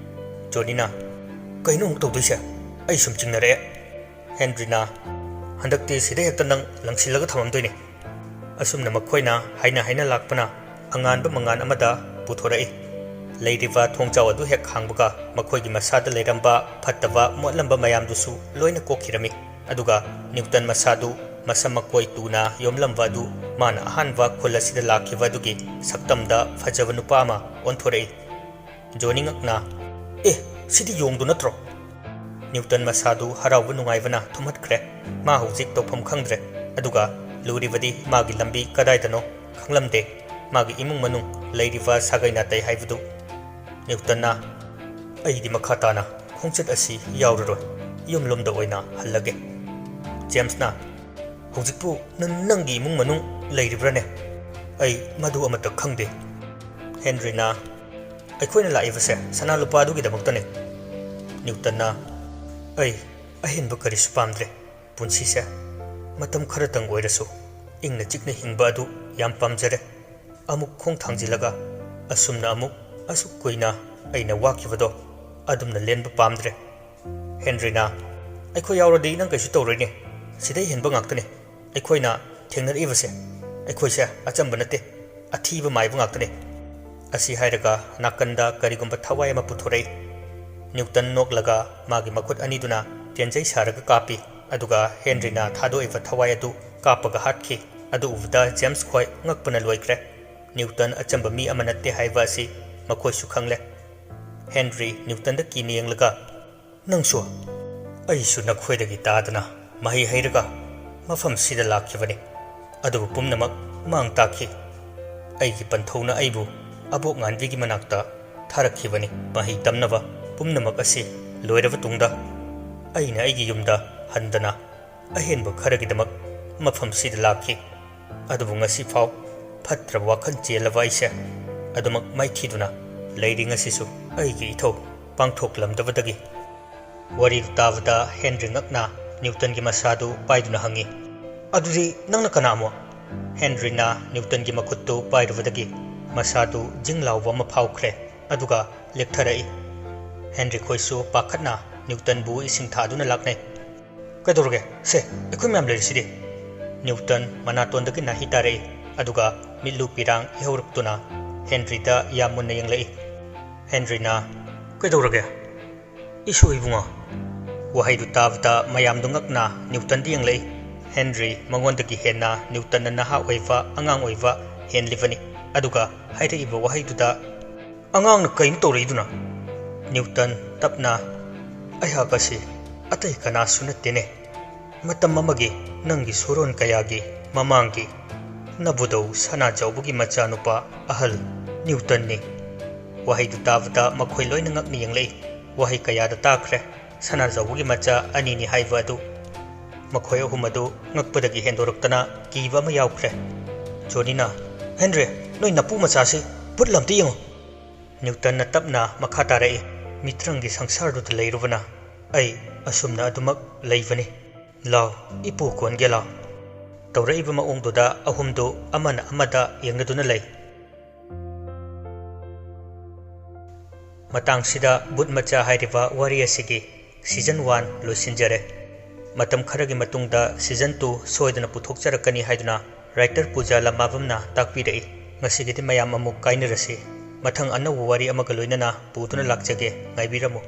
ꯖꯣꯅꯤꯅ, "ꯀꯩꯅꯣ ꯑꯃꯨꯛ ꯇꯧꯗꯣꯏꯁꯦ? ꯑꯩ ꯁꯨꯝ ꯆꯤꯡꯅꯔꯛꯑꯦ꯫" ꯍꯦꯟꯔꯤꯅ, "ꯍꯟꯗꯛꯇꯤ ꯁꯤꯗ ꯍꯦꯛꯇ ꯅꯪ ꯂꯪꯁꯤꯜꯂꯒ ꯊꯝꯃꯝꯗꯣꯏꯅꯤ꯫" ꯑꯁꯨꯝꯅ ꯃꯈꯣꯏꯅ ꯍꯥꯏꯅ ꯍꯥꯏꯅ ꯂꯥꯛꯄꯅ ꯑꯉꯥꯟꯕ ꯃꯉꯥꯜ ꯑꯃꯗ ꯄꯨꯊꯣꯔꯛꯏ꯫ ꯂꯩꯔꯤꯕ ꯊꯣꯡꯖꯥꯎ ꯑꯗꯨ ꯍꯦꯛ ꯍꯥꯡꯕꯒ ꯃꯈꯣꯏꯒꯤ ꯃꯁꯥꯗ ꯂꯩꯔꯝꯕ ꯐꯠꯇꯕ ꯃꯣꯠꯂꯝꯕ ꯃꯌꯥꯝꯗꯨꯁꯨ ꯂꯣꯏꯅ ꯀꯣꯛꯈꯤꯔꯝꯃꯤ꯫ ꯑꯗꯨꯒ ꯅ꯭ꯌꯨꯇꯟ ꯃꯁꯥꯗꯨ ꯃꯁꯝ ꯃꯀꯣꯏ ꯇꯨꯅ ꯌꯣꯝꯂꯝꯕ ꯑꯗꯨ ꯃꯥꯅ ꯑꯍꯥꯟꯕ ꯈꯨꯜ ꯑꯁꯤꯗ ꯂꯥꯛꯈꯤꯕ ꯑꯗꯨꯒꯤ ꯁꯛꯇꯝꯗ ꯐꯖꯕ ꯅꯨꯄꯥ ꯑꯃ ꯑꯣꯟꯊꯣꯔꯛꯏ꯫ ꯖꯣꯅꯤ ꯉꯛꯅ, "ꯑꯦ, ꯁꯤꯗꯤ ꯌꯣꯡꯗꯨ ꯅꯠꯇ꯭ꯔꯣ?" ꯅ꯭ꯌꯨꯇꯟ ꯃꯁꯥꯗꯨ ꯍꯔꯥꯎꯕ ꯅꯨꯡꯉꯥꯏꯕꯅ ꯊꯨꯝꯍꯠꯈ꯭ꯔꯦ꯫ ꯃꯥ ꯍꯧꯖꯤꯛ ꯇꯧꯐꯝ ꯈꯪꯗ꯭ꯔꯦ꯫ ꯑꯗꯨꯒ ꯂꯨꯔꯤꯕꯗꯤ ꯃꯥꯒꯤ ꯂꯝꯕꯤ ꯀꯗꯥꯏꯗꯅꯣ ꯈꯪꯂꯝꯗꯦ꯫ ꯃꯥꯒꯤ ꯏꯃꯨꯡ ꯃꯅꯨꯡ ꯂꯩꯔꯤꯕ ꯁꯥꯒꯩ ꯅꯥꯇꯩ ꯍꯥꯏꯕꯗꯨ꯫ ꯅ꯭ꯌꯨꯇꯟꯅ, "ꯑꯩꯗꯤ ꯃꯈꯥ ꯇꯥꯅ ꯈꯣꯡꯆꯠ ꯑꯁꯤ ꯌꯥꯎꯔꯔꯣꯏ꯫ ꯌꯨꯝꯂꯣꯝꯗ ꯑꯣꯏꯅ ꯍꯜꯂꯒꯦ꯫" ꯖꯦꯝꯁꯅ, "ꯍꯧꯖꯤꯛꯄꯨ ꯅꯪ, ꯅꯪꯒꯤ ꯏꯃꯨꯡ ꯃꯅꯨꯡ ꯂꯩꯔꯤꯕ꯭ꯔꯥꯅꯦ? ꯑꯩ ꯃꯗꯨ ꯑꯃꯠꯇ ꯈꯪꯗꯦ꯫" ꯍꯦꯟꯔꯤꯅ, "ꯑꯩꯈꯣꯏꯅ ꯂꯥꯛꯏꯕꯁꯦ ꯁꯅꯥ ꯂꯨꯄꯥ ꯑꯗꯨꯒꯤꯗꯃꯛꯇꯅꯤ꯫" ꯅ꯭ꯌꯨꯇꯟꯅ, "ꯑꯩ ꯑꯍꯦꯟꯕ ꯀꯔꯤꯁꯨ ꯄꯥꯝꯗ꯭ꯔꯦ꯫ ꯄꯨꯟꯁꯤꯁꯦ ꯃꯇꯝ ꯈꯔꯇꯪ ꯑꯣꯏꯔꯁꯨ ꯏꯪꯅ ꯆꯤꯛꯅ ꯍꯤꯡꯕ ꯑꯗꯨ ꯌꯥꯝ ꯄꯥꯝꯖꯔꯦ꯫ ꯑꯃꯨꯛ ꯈꯣꯡ ꯊꯥꯡꯖꯤꯜꯂꯒ ꯑꯁꯨꯝꯅ ꯑꯃꯨꯛ ꯑꯁꯨꯛ ꯀꯨꯏꯅ ꯑꯩꯅ ꯋꯥꯈꯤꯕꯗꯣ ꯑꯗꯨꯝꯅ ꯂꯦꯟꯕ ꯄꯥꯝꯗ꯭ꯔꯦ꯫" ꯍꯦꯟꯔꯤꯅ, "ꯑꯩꯈꯣꯏ ꯌꯥꯎꯔꯗꯤ ꯅꯪ ꯀꯩꯁꯨ ꯇꯧꯔꯣꯏꯅꯦ꯫ ꯁꯤꯗꯩ ꯍꯦꯟꯕ ꯉꯥꯛꯇꯅꯦ꯫ ꯑꯩꯈꯣꯏꯅ ꯊꯦꯡꯅꯔꯛꯏꯕꯁꯦ, ꯑꯩꯈꯣꯏꯁꯦ ꯑꯆꯝꯕ ꯅꯠꯇꯦ, ꯑꯊꯤꯕ ꯃꯥꯏꯕ ꯉꯥꯛꯇꯅꯦ꯫" ꯑꯁꯤ ꯍꯥꯏꯔꯒ ꯅꯥꯀꯟꯗ ꯀꯔꯤꯒꯨꯝꯕ ꯊꯋꯥꯏ ꯑꯃ ꯄꯨꯊꯣꯔꯛꯏ꯫ ꯅ꯭ꯌꯨꯇꯟ ꯅꯣꯛꯂꯒ ꯃꯥꯒꯤ ꯃꯈꯨꯠ ꯑꯅꯤꯗꯨꯅ ꯇꯦꯟꯖꯩ ꯁꯥꯔꯒ ꯀꯥꯞꯄꯤ꯫ ꯑꯗꯨꯒ ꯍꯦꯟꯔꯤꯅ ꯊꯥꯗꯣꯛꯏꯕ ꯊꯋꯥꯏ ꯑꯗꯨ ꯀꯥꯞꯄꯒ ꯍꯥꯠꯈꯤ꯫ ꯑꯗꯨ ꯎꯕꯗ ꯖꯦꯝꯁ ꯈꯣꯏ ꯉꯛꯄꯅ ꯂꯣꯏꯈ꯭ꯔꯦ꯫ ꯅ꯭ꯌꯨꯇꯟ ꯑꯆꯝꯕ ꯃꯤ ꯑꯃ ꯅꯠꯇꯦ ꯍꯥꯏꯕ ꯑꯁꯤ ꯃꯈꯣꯏꯁꯨ ꯈꯪꯂꯦ꯫ ꯍꯦꯟꯔꯤ ꯅ꯭ꯌꯨꯇꯟꯗ ꯀꯤꯅ ꯌꯦꯡꯂꯒ, "ꯅꯪꯁꯨ?" "ꯑꯩꯁꯨ ꯅꯈꯣꯏꯗꯒꯤ ꯇꯥꯗꯅ ꯃꯍꯩ ꯍꯩꯔꯒ ꯃꯐꯝꯁꯤꯗ ꯂꯥꯛꯈꯤꯕꯅꯤ꯫ ꯑꯗꯨꯕꯨ ꯄꯨꯝꯅꯃꯛ ꯃꯥꯡ ꯇꯥꯛꯈꯤ꯫ ꯑꯩꯒꯤ ꯄꯟꯊꯧꯅ ꯑꯩꯕꯨ ꯑꯕꯣꯛ ꯉꯥꯟꯕꯤꯒꯤ ꯃꯅꯥꯛꯇ ꯊꯥꯔꯛꯈꯤꯕꯅꯤ꯫ ꯃꯍꯩ ꯇꯝꯅꯕ ꯄꯨꯝꯅꯃꯛ ꯑꯁꯤ ꯂꯣꯏꯔꯕ ꯇꯨꯡꯗ ꯑꯩꯅ ꯑꯩꯒꯤ ꯌꯨꯝꯗ ꯍꯟꯗꯅ ꯑꯍꯦꯟꯕ ꯈꯔꯒꯤꯗꯃꯛ ꯃꯐꯝꯁꯤꯗ ꯂꯥꯛꯈꯤ꯫ ꯑꯗꯨꯕꯨ ꯉꯁꯤ ꯐꯥꯎ ꯐꯠꯇ꯭ꯔꯕ ꯋꯥꯈꯜ ꯆꯦꯜꯂꯕ ꯑꯩꯁꯦ ꯑꯗꯨꯃꯛ ꯃꯥꯏꯊꯤꯗꯨꯅ ꯂꯩꯔꯤ ꯉꯁꯤꯁꯨ ꯑꯩꯒꯤ ꯏꯊꯧ ꯄꯥꯡꯊꯣꯛꯂꯝꯗꯕꯗꯒꯤ꯫" ꯋꯥꯔꯤꯗꯨ ꯇꯥꯕꯗ ꯍꯦꯟꯔꯤ ꯉꯛꯅ ꯅ꯭ꯌꯨꯇꯟꯒꯤ ꯃꯁꯥꯗꯨ ꯄꯥꯏꯗꯨꯅ ꯍꯪꯉꯤ꯫ "ꯑꯗꯨꯗꯤ ꯅꯪꯅ ꯀꯅꯥ ꯑꯃꯨꯛ?" ꯍꯦꯟꯔꯤꯅ ꯅ꯭ꯌꯨꯇꯟꯒꯤ ꯃꯈꯨꯠꯇꯨ ꯄꯥꯏꯔꯨꯕꯗꯒꯤ ꯃꯁꯥꯗꯨ ꯖꯤꯡ ꯂꯥꯎꯕ ꯑꯃ ꯐꯥꯎꯈ꯭ꯔꯦ, ꯑꯗꯨꯒ ꯂꯦꯛꯊꯔꯛꯏ꯫ ꯍꯦꯟꯔꯤ ꯈꯣꯏꯁꯨ ꯄꯥꯈꯠꯅ ꯅ꯭ꯌꯨꯇꯟꯕꯨ ꯏꯁꯤꯡ ꯊꯥꯗꯨꯅ ꯂꯥꯛꯅꯩ꯫ "ꯀꯩꯗꯧꯔꯒꯦ? ꯁꯦ, ꯑꯩꯈꯣꯏ ꯃꯌꯥꯝ ꯂꯩꯔꯤꯁꯤꯗꯤ!" ꯅ꯭ꯌꯨꯇꯟ ꯃꯅꯥꯇꯣꯟꯗꯒꯤ ꯅꯥꯍꯤ ꯇꯥꯔꯛꯏ, ꯑꯗꯨꯒ ꯃꯤꯠꯂꯨ ꯄꯤꯔꯥꯡ ꯏꯍꯧꯔꯛꯇꯨꯅ ꯍꯦꯟꯔꯤꯗ ꯌꯥꯝ ꯃꯨꯟꯅ ꯌꯦꯡꯂꯛꯏ꯫ ꯍꯦꯟꯔꯤꯅ, "ꯀꯩꯗꯧꯔꯒꯦ?" "ꯏꯁꯨ ꯏꯕꯨꯡꯉꯣ!" ꯋꯥꯍꯩꯗꯨ ꯇꯥꯕꯗ ꯃꯌꯥꯝꯗꯨ ꯉꯛꯅ ꯅ꯭ꯌꯨꯇꯟꯗ ꯌꯦꯡꯂꯛꯏ꯫ ꯍꯦꯟꯔꯤ ꯃꯉꯣꯟꯗꯒꯤ ꯍꯦꯟꯅ ꯅ꯭ꯌꯨꯇꯟꯅ ꯅꯍꯥ ꯑꯣꯏꯕ, ꯑꯉꯥꯡ ꯑꯣꯏꯕ ꯍꯦꯟꯂꯤꯕꯅꯤ꯫ ꯑꯗꯨꯒ ꯍꯥꯏꯔꯛꯏꯕ ꯋꯥꯍꯩꯗꯨꯗ, "ꯑꯉꯥꯡꯅ ꯀꯩꯅꯣ ꯇꯧꯔꯛꯏꯗꯨꯅ?" ꯅ꯭ꯌꯨꯇꯟ ꯇꯞꯅ, "ꯑꯩꯍꯥꯛ ꯑꯁꯤ ꯑꯇꯩ ꯀꯅꯥꯁꯨ ꯅꯠꯇꯦꯅꯦ꯫ ꯃꯇꯝ ꯑꯃꯒꯤ ꯅꯪꯒꯤ ꯁꯨꯔꯣꯟ ꯀꯌꯥꯒꯤ ꯃꯃꯥꯡꯒꯤ ꯅꯕꯨꯙꯧ ꯁꯅꯥꯖꯥꯎꯕꯒꯤ ꯃꯆꯥꯅꯨꯄꯥ ꯑꯍꯜ ꯅ꯭ꯌꯨꯇꯟꯅꯤ꯫" ꯋꯥꯍꯩꯗꯨ ꯇꯥꯕꯗ ꯃꯈꯣꯏ ꯂꯣꯏꯅ ꯉꯛꯅ ꯌꯦꯡꯂꯛꯏ꯫ ꯋꯥꯍꯩ ꯀꯌꯥꯗ ꯇꯥꯈ꯭ꯔꯦ ꯁꯅꯥꯖꯥꯎꯕꯒꯤ ꯃꯆꯥ ꯑꯅꯤꯅꯤ ꯍꯥꯏꯕ ꯑꯗꯨ꯫ ꯃꯈꯣꯏ ꯑꯍꯨꯝ ꯑꯗꯨ ꯉꯛꯄꯗꯒꯤ ꯍꯦꯟꯗꯣꯔꯛꯇꯅ ꯀꯤꯕ ꯑꯃ ꯌꯥꯎꯈ꯭ꯔꯦ꯫ ꯖꯣꯅꯤꯅ, "ꯍꯦꯟꯔꯤ, ꯅꯣꯏ ꯅꯄꯨ ꯃꯆꯥꯁꯤ ꯚꯨꯠꯂ ꯑꯝꯇ ꯌꯦꯡꯉꯨ!" ꯅ꯭ꯌꯨꯇꯟꯅ ꯇꯞꯅ ꯃꯈꯥ ꯇꯥꯔꯛꯏ, "ꯃꯤꯇ꯭ꯔꯪꯒꯤ ꯁꯪꯁꯥꯔꯗꯨꯗ ꯂꯩꯔꯨꯕꯅ ꯑꯩ ꯑꯁꯨꯝꯅ ꯑꯗꯨꯃꯛ ꯂꯩꯕꯅꯤ꯫ ꯂꯥꯎ, ꯏꯄꯨ ꯀꯣꯟꯒꯦ ꯂꯥꯎ!" ꯇꯧꯔꯛꯏꯕ ꯃꯑꯣꯡꯗꯨꯗ ꯑꯍꯨꯝꯗꯨ ꯑꯃꯅ ꯑꯃꯗ ꯌꯦꯡꯅꯗꯨꯅ ꯂꯩ꯫ ꯃꯇꯥꯡꯁꯤꯗ ꯚꯨꯠ ꯃꯆꯥ ꯍꯥꯏꯔꯤꯕ ꯋꯥꯔꯤ ꯑꯁꯤꯒꯤ season one ꯂꯣꯏꯁꯤꯟꯖꯔꯦ꯫ ꯃꯇꯝ ꯈꯔꯒꯤ ꯃꯇꯨꯡꯗ season two ꯁꯣꯏꯗꯅ ꯄꯨꯊꯣꯛꯆꯔꯛꯀꯅꯤ ꯍꯥꯏꯗꯨꯅ writer ꯄꯨꯖꯥ ꯂꯃꯥꯕꯝꯅ ꯇꯥꯛꯄꯤꯔꯛꯏ꯫ ꯉꯁꯤꯒꯤꯗꯤ ꯃꯌꯥꯝ ꯑꯃꯨꯛ ꯀꯥꯏꯅꯔꯁꯤ꯫ ꯃꯊꯪ ꯑꯅꯧꯕ ꯋꯥꯔꯤ ꯑꯃꯒ ꯂꯣꯏꯅꯅ ꯄꯨꯗꯨꯅ ꯂꯥꯛꯆꯒꯦ, ꯉꯥꯏꯕꯤꯔꯝꯃꯨ꯫